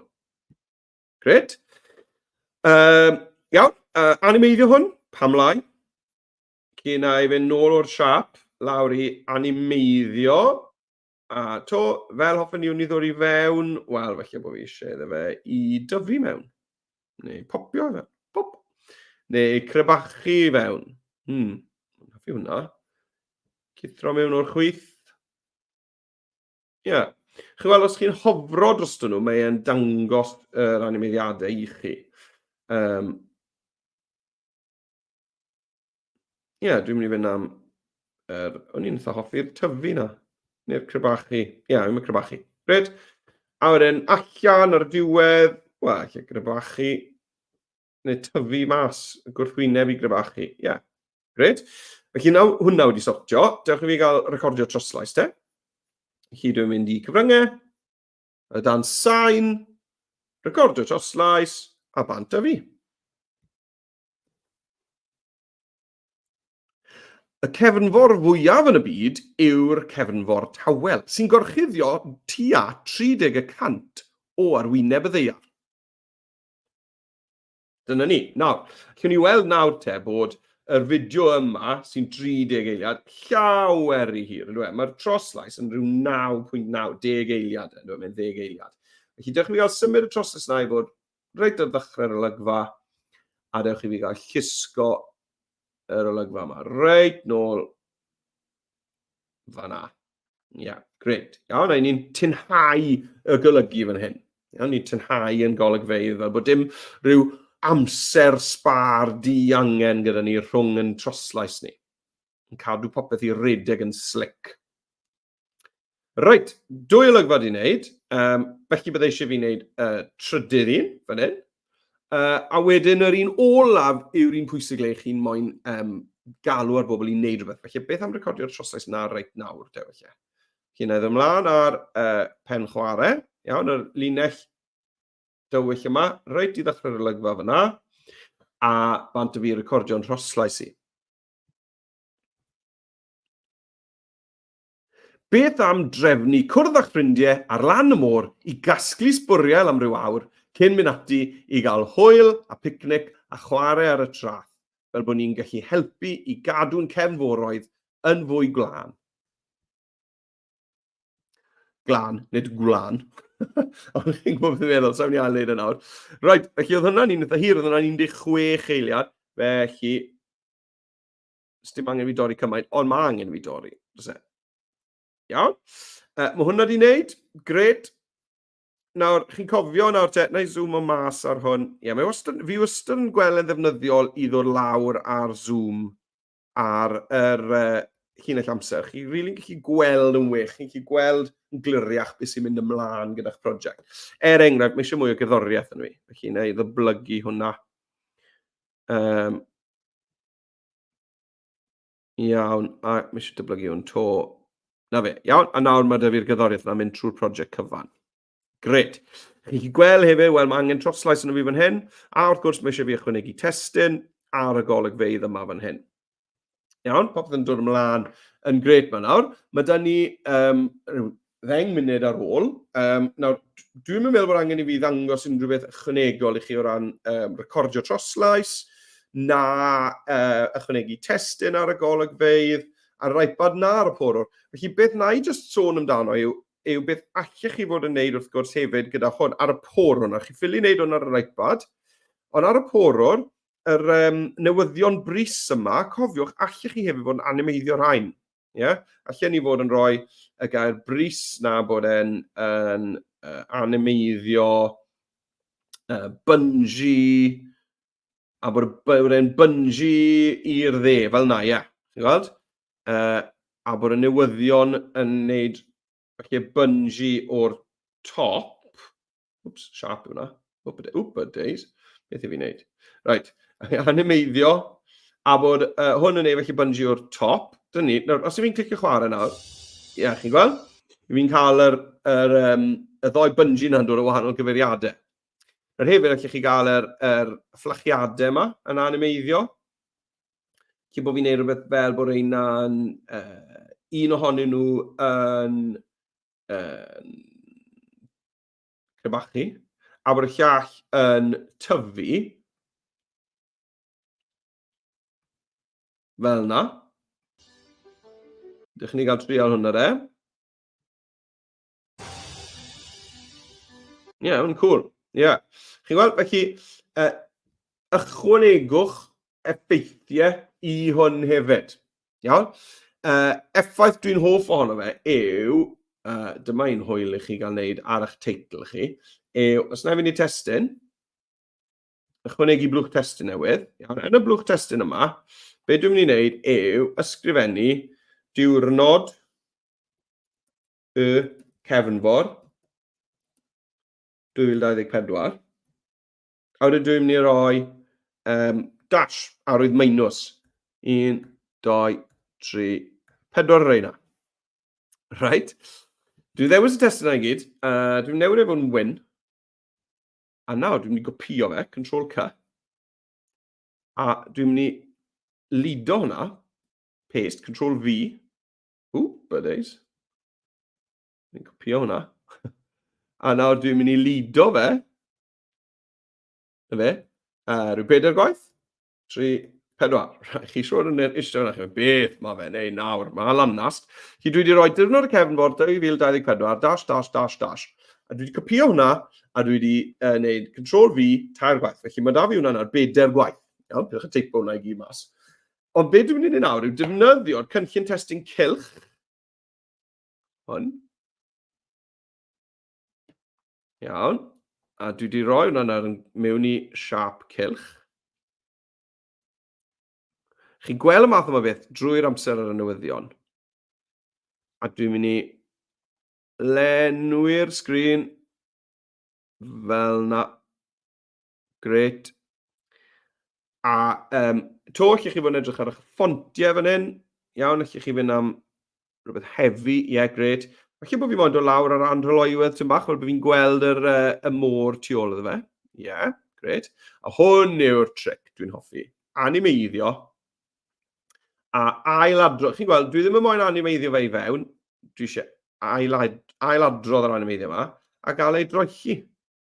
Gret. Um, iawn, uh, animeiddio hwn, pam lai? Cyn i fynd nôl o'r siâp lawr i animeiddio. A to, fel hoffen ni i ddod i fewn, wel, felly bod fi eisiau iddo fe i dyfu mewn. Neu popio i fewn. Pop. Neu crebachu i fewn. Hmm, hoffi hwnna. Cithro mewn o'r chwith. Ie. Yeah. Chi weld, os chi'n hofro drostyn nhw, mae e'n dangos yr animeiddiadau i chi. Um, Ie, yeah, dwi'n mynd i fynd am... Er, o'n i'n eitha hoffi'r tyfu na. Neu'r crebachu. Ie, yeah, dwi'n mynd crebachu. Gret. A wedyn allan ar y diwedd, wel, lle grebachu, neu tyfu mas, gwrthwyneb i grebachu. Ie, yeah. Gret. Felly nawr hwnna wedi sortio, dewch i fi gael recordio troslais te. Felly dwi'n mynd i cyfryngau, y dan sain, recordio troslais, a bant â fi. Y cefnfor fwyaf yn y byd yw'r cefnfor tawel, sy'n gorchuddio tua 30 y cant o arwyneb y ddaear. Dyna ni. Nawr, allwn ni weld nawr te bod yr fideo yma, sy'n 30 eiliad, llawer i hir, yndyw e? Mae'r troslais yn rhyw 9.9, 10 eiliad, yndyw e? Mae'n 10 eiliad. Felly, dewch i fi gael symud y troslais yna i fod reit ar ddechrau'r olygfa, a dewch i fi gael llusgo yr olygfa yma reit nôl fanna. Ia, yeah, grêt. Iawn, a ni'n tynhau y golygu fan hyn. Iawn, ni'n tynhau yn golygfeydd fel bod dim rhyw amser sbâr di-angen gyda ni rhwng yn troslais ni. Yn cadw popeth i redeg yn slick. Reit, dwy olygfa di wneud, um, felly byddai eisiau fi wneud uh, trydydd un, fan hyn. Uh, a wedyn yr un olaf yw'r un pwysig le chi'n moyn um, galw ar bobl i wneud rhywbeth. Felly beth am recordio'r troslais na reit nawr, te, felly. Chi'n edrych ymlaen ar uh, pen chwarae, iawn, yr linell dywyll yma, reit i ddechrau'r olygfa fyna, a bant y fi recordio'n rhoslais i. Beth am drefnu cwrdd â'ch ffrindiau ar lan y môr i gasglu sbwriel am ryw awr cyn mynd ati i gael hwyl a picnic a chwarae ar y traeth, fel bod ni'n gallu helpu i gadw'n cefnforoedd yn fwy gwlân. Glân, nid gwlân. Ond chi'n gwybod beth fi'n meddwl, sa'n mynd i ail wneud e nawr. Right, felly oedd hwnna'n un eitha hir, oedd hwnna'n 16 eiliad, felly Dim angen fi dorri cymaint, ond mae angen fi dorri. Does e? Iawn. Uh, mae hwnna di wneud. Gret. Nawr, chi'n cofio nawr te, na i zoom o mas ar hwn. Ie, yeah, mae wastad, fi wastad yn gweld yn ddefnyddiol i ddod lawr ar zoom ar yr uh, llinell amser. Chi'n rili'n really gallu gweld yn wych, chi'n gallu gweld yn gliriach beth sy'n mynd ymlaen gyda'ch prosiect. Er enghraifft, mae eisiau mwy o gerddoriaeth yn fi, felly na i ddyblygu hwnna. Um, Iawn, a mae eisiau dyblygu hwn to. Na fe, iawn, a nawr mae da fi'r gerddoriaeth yna'n mynd trwy'r prosiect cyfan. Gret. Chi'n gallu gweld hefyd, wel, mae angen troslais yn y fi fan hyn, a wrth gwrs mae eisiau fi ychwanegu testun ar y golygfeydd yma fan hyn. Iawn, popeth yn dod ymlaen yn gret ma nawr. Mae da ni um, rhyw ddeng munud ar ôl. Um, nawr, dwi'n meddwl bod angen i fi ddangos unrhyw beth ychwanegol i chi o ran um, recordio troslais, na uh, ychwanegu testun ar y golygfeydd, ar yr iPad na ar y porwr. Felly beth na i jyst sôn amdano yw, yw beth allech chi fod yn neud wrth gwrs hefyd gyda hwn ar y porwr. Nawr, chi ffili wneud hwn ar yr iPad, ond ar y porwr, yr um, newyddion brys yma, cofiwch, allech chi hefyd fod yn animeiddio rhain. Ie? Yeah? Allen ni fod yn rhoi y gair brys na bod e'n yn, uh, animeiddio uh, bungee, a bod, bod e'n bungee i'r dde, fel na, ie. Yeah. Chi'n gweld? Uh, a bod y newyddion yn neud falle bungee o'r top. Wps, sharp yw hwnna. Wp, days. Beth i fi wneud? Right, animeiddio, a bod uh, hwn yn ei felly bungee o'r top. Dyna ni. Nawr, os ydw i'n clicio chwarae nawr, ie, yeah, chi'n gweld? Fi'n cael yr, yr, um, y ddoi bungee na'n dod o wahanol gyfeiriadau. Nawr hefyd, allwch chi gael yr, yr fflachiadau yma yn animeiddio. Lle bod fi'n neud rhywbeth fel bod reina'n... Uh, un ohonyn nhw yn uh, crebachu, a bod y llall yn tyfu fel yna. Dych chi'n gael trial hwnna de. Ie, yeah, mae'n cool. Ie. Yeah. Chi'n gweld, felly, uh, ychwanegwch effeithiau i hwn hefyd. Iawn? Uh, effaith dwi'n hoff ohono fe yw, uh, dyma un hwyl i chi gael wneud ar eich teitl chi, yw, os na i fynd i testun, ychwanegu blwch testun newydd, iawn, yn y blwch testun yma, be dwi'n mynd i wneud yw ysgrifennu diwrnod y cefnfor 2024. A wedyn dwi'n mynd i roi um, dash, arwydd minus. 1, 2, 3, 4 o'r reina. Right. Dwi'n ddewis y testun i gyd. Uh, dwi'n newid e fod yn wyn. A nawr dwi'n mynd i gopio fe, Control C. A dwi'n mynd i lido hwnna, paste, Control V. Ww, buddies. Dwi'n copio hwnna. A nawr dwi'n mynd i lido fe. Na fe. Uh, rhyw bedair gwaith. 3, 4. Chi siŵr yn eistedd yna, chi'n beth mae fe'n ei nawr, mae lanast. Chi dwi wedi rhoi diwrnod y cefnfor 2024, dash, dash, dash, dash. A dwi wedi copio hwnna, a dwi wedi uh, neud Control V tair gwaith. Felly mae da fi hwnna nawr bedair gwaith. Iawn, pidwch yn teipo hwnna i gyd mas. Ond beth dwi'n mynd i wneud nawr yw defnyddio'r cynllun testun cylch. Hwn. Iawn. A dwi wedi rhoi hwnna nawr mewn i siap cylch. Chi'n gweld y math yma beth drwy'r amser ar y newyddion. A dwi'n mynd i lenwi'r sgrin fel na. Grêt. A um, to, allech chi fod yn edrych ar eich ffontiau fan hyn. Iawn, allech chi fynd am rhywbeth heavy. Ie, yeah, grêt. Falle bod fi moyn dod lawr ar anrhyloywedd tyn bach, fel bod fi'n gweld yr, uh, y môr tu ôl iddo fe. Ie, yeah, grêt. A hwn yw'r tric dwi'n hoffi. Animeiddio a ailadrodd. Chi'n gweld, dwi ddim yn moyn animeiddio fe i fewn. Dwi eisiau ailadrodd yr animeiddio yma a gael ei droelli.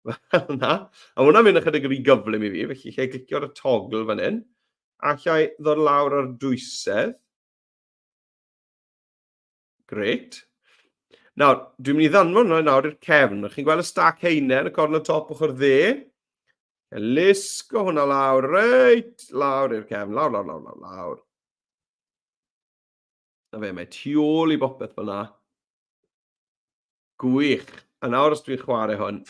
Fel yna. A hwnna'n mynd ychydig rhy gyflym i fi, felly lle glicio ar y togl fan hyn. Allai ddod lawr ar dwysedd. Great. Nawr, dwi'n mynd i ddanfon hwnna nawr i'r cefn. Chi'n gweld y stac heine yn y cornel top ochr dde? Lusgo hwnna lawr, reit, lawr i'r cefn, lawr, lawr, lawr, lawr, lawr. Na fe, mae tu ôl i bopeth fel na. Gwych. A nawr os dwi'n chwarae hwn.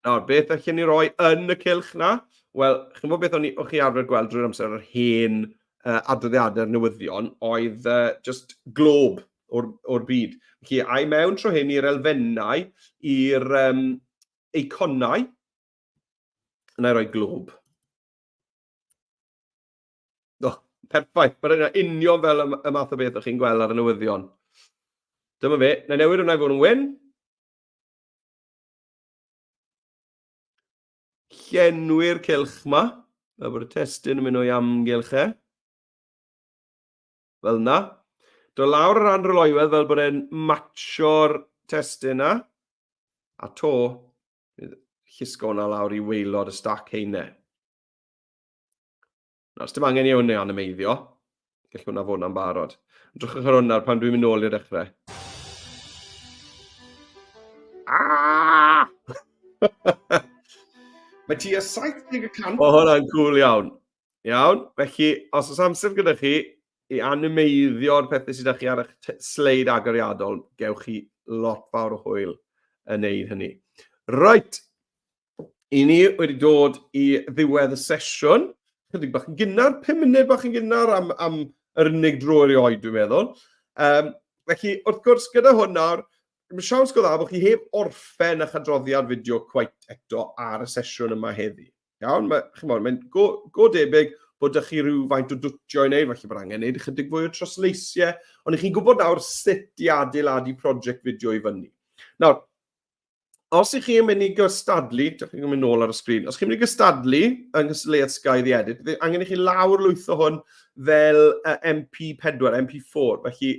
Nawr, beth allan ni roi yn y cylch na? Wel, chi'n gwybod beth o'n i, o'ch chi arfer gweld drwy'r amser yr hen uh, adroddiadau'r newyddion, oedd uh, just glob o'r, or byd. Felly, ai mewn tro hyn i'r elfennau, i'r um, eiconau, yna i roi glob. Oh, perffaith. Mae'n yna union fel y, y math o beth o'ch chi'n gweld ar y newyddion. Dyma fe. Na newid hwnna i fod yn wyn. Llenwi'r cylch ma. Fel bod y testun yn mynd o'i amgylch e. Fel yna. Dod lawr yr anrhyloywedd fel bod e'n matcho'r testun na. A to, llusgo hwnna lawr i waelod y stac heine. Nawr, dim angen i hwn ei animeiddio. Gall hwnna fod na'n barod. Drychwch ar hwn nawr pan dwi'n mynd nôl i'r dechrau. Ah! Mae tua 70 y cant... O, hwnna'n cool iawn. Iawn, felly, os oes amser gyda chi i animeiddio'r pethau sydd â chi ar eich sleid agoriadol, gewch chi lot fawr o hwyl yn neud hynny. Right, i ni wedi dod i ddiwedd y sesiwn. Chydig bach yn gynnar, 5 munud bach yn gynnar am, am yr unig dro erioed, dwi'n meddwl. Um, felly, wrth gwrs, gyda hwn nawr, mae siawns go dda bod chi heb orffen eich adroddiad fideo cweit eto ar y sesiwn yma heddi. Iawn, mae, chimod, mae'n go, go debyg bod ydych chi rhywfaint o dwtio i wneud, falle bod angen wneud ychydig fwy o trosleisiau, ond i chi'n gwybod nawr sut i adeiladu prosiect fideo i fyny. Nawr, os ych chi'n mynd i gystadlu, dych chi'n mynd nôl ar y sgrin, os chi'n mynd i gystadlu yng nghystadleuaeth Sky The Edit, bydd angen i chi lawr lwytho hwn fel MP4, MP4, felly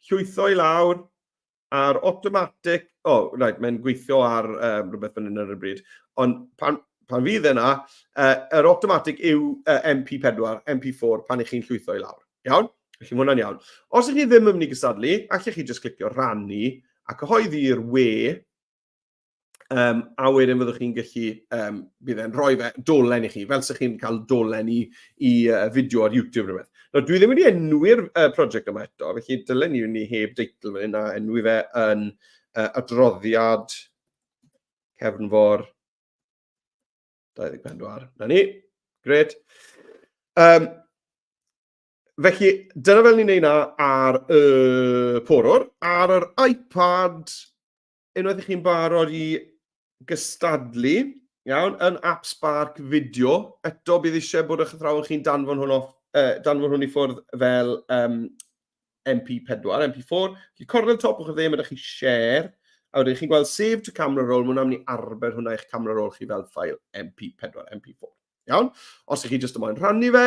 llwytho i lawr ar automatic, o, oh, right, mae'n gweithio ar um, rhywbeth fan hyn ar y bryd, ond pan, pan fydd yna, uh, yr automatic yw uh, MP4, MP4 pan ych chi'n llwytho i lawr. Iawn? Felly mae hwnna'n iawn. Os ych chi ddim yn mynd i gystadlu, allech chi jyst clicio rannu a cyhoeddi i'r we, um, a wedyn fyddwch chi'n gallu, um, bydd e'n rhoi fe dolen i chi, fel sy'ch chi'n cael dolen i, i uh, fideo ar YouTube rhywbeth. Nawr, dwi ddim wedi enwi'r uh, prosiect yma eto, felly dylen ni ni heb deitl fan hyn a enwi fe yn uh, adroddiad cefnfor 24. Na ni, gret. Um, Felly, dyna fel ni'n neud na ar y porwr. Ar yr iPad, unwaith i chi'n barod i gystadlu, iawn, yn App Spark Video, eto bydd eisiau bod eich athrawon chi'n danfon hwn, off, eh, danfon hwn i ffwrdd fel um, MP4, MP4. Felly, cornel top o'ch dde, mae ydych chi share, a wedyn chi'n gweld save to camera roll, mae hwnna'n mynd i arbed hwnna i'ch camera roll chi fel ffael MP4, MP4. Iawn? Os ych chi jyst yn moyn rhannu fe,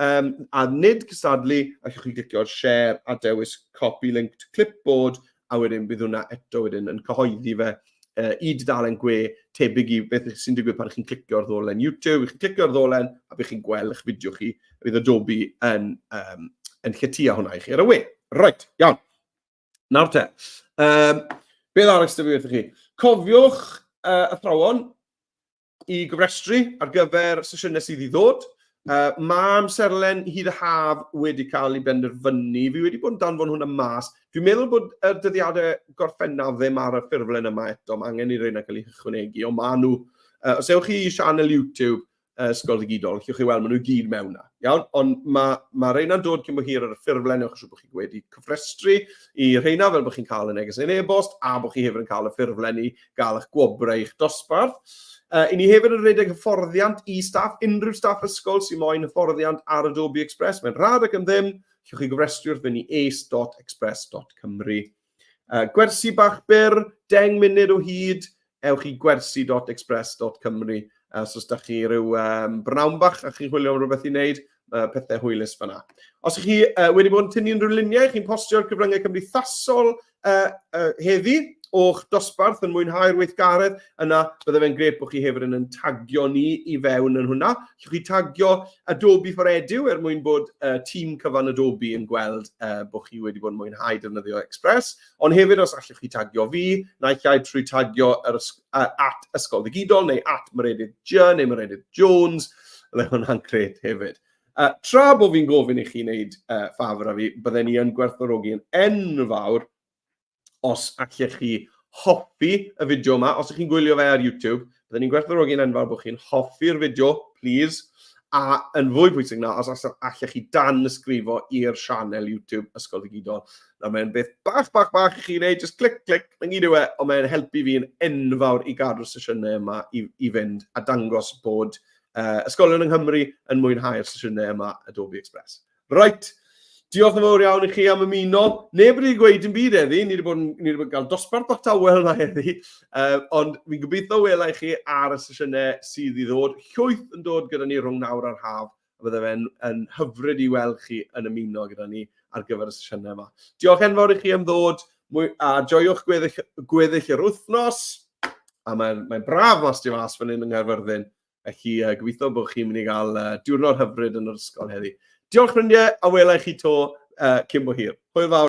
um, a nid cystadlu, allwch chi glicio ar share a dewis copy link to clipboard, a wedyn bydd hwnna eto wedyn yn cyhoeddi fe uh, i dudalen gwe tebyg i beth sy'n digwydd pan chi'n clicio'r ddolen YouTube. Chi'n clicio'r ddolen a bydd chi'n gweld eich fideo chi, a bydd Adobe yn, um, yn lletia hwnna i chi ar y we. Right, iawn. Nawr te, um, beth arall sydd fi wrthych chi? Cofiwch, uh, athrawon, i gofrestru ar gyfer sesiynau sydd i ddod. Uh, mae amserlen hyd y haf wedi cael ei benderfynu. Fi wedi bod yn danfon hwnna mas. Dwi'n meddwl bod y dyddiadau gorffennaf ddim ar y ffurflen yma eto. Mae angen i reina cael eu hychwanegu, ond maen nhw. Uh, os ewch chi i sianel YouTube, Ysgol Ddigidol, allwch chi weld, maen nhw i gyd mewn na. Iawn? Ond mae, mae reina'n dod cyn bo hir ar y ffurflen, ewch yn siŵr bod chi wedi cofrestru i rheina fel bod chi'n cael y neges yn e-bost a bod chi hefyd yn cael y ffurflen i gael eich gwobrau i'ch dosbarth. Uh, I ni hefyd yn rhedeg hyfforddiant i staff, unrhyw staff ysgol sy'n moyn hyfforddiant ar Adobe Express. Mae'n rhad ac am ddim. Allwch chi gofrestru wrth fynd i ace.express.cymru. Uh, gwersi bach byr, 10 munud o hyd, ewch i gwersi.express.cymru. Uh, so os da chi rhyw um, brynawn bach a chi'n chwilio am rhywbeth i wneud, uh, pethau hwylus fyna. Os ych chi uh, wedi bod yn tynnu unrhyw luniau, chi'n postio ar cyfryngau cymdeithasol uh, uh, heddi o'ch dosbarth yn mwynhau'r weithgaredd, yna bydde fe'n grêt bod chi hefyd yn, yn tagio ni i fewn yn hwnna. Allwch chi tagio Adobe for Edu er mwyn bod uh, tîm cyfan Adobe yn gweld uh, bod chi wedi bod yn mwynhau defnyddio Express. Ond hefyd os allwch chi tagio fi, naill ai trwy tagio yr uh, at Ysgol Ddigidol neu at Meredydd G neu Meredydd Jones, bydde hwnna'n grêt hefyd. Uh, tra bod fi'n gofyn i chi wneud uh, ffafr â fi, bydden ni yn gwerthfawrogi yn enfawr os allech chi hoffi y fideo yma. Os ydych chi'n gwylio fe ar YouTube, bydden ni'n gwerthfawrogi'n enfawr bod chi'n hoffi'r fideo, please. A yn fwy pwysig na, os allech chi dan ysgrifo i'r sianel YouTube Ysgol Ddigidol. Na, mae'n beth bach, bach, bach i chi wneud, just clic, clic, na gyd yw e, ond mae'n helpu fi'n enfawr i gadw'r sesiynau yma i, i fynd a dangos bod uh, ysgolion yng Nghymru yn mwynhau'r sesiynau yma Adobe Express. Right, diolch yn fawr iawn i chi am ymuno. Neb wedi gweud dim byd heddi, ni wedi bod, yn, ni wedi bod yn cael dosbarth bach tawel yma heddi, uh, ond fi'n gobeithio wela i chi ar y sesiynau sydd i ddod. Llwyth yn dod gyda ni rhwng nawr a'r haf, a bydde fe'n yn hyfryd i weld chi yn ymuno gyda ni ar gyfer y sesiynau yma. Diolch enfawr i chi am ddod, mwy, a joiwch gweddill, gweddill yr wythnos. A mae'n mae braf mas tu fas fan hyn yng Nghaerfyrddin. Felly uh, gobeithio bod chi'n mynd i gael uh, diwrnod hyfryd yn yr ysgol heddi. Diolch ffrindiau, a welai chi to uh, cyn bo hir. Hwyl fawr.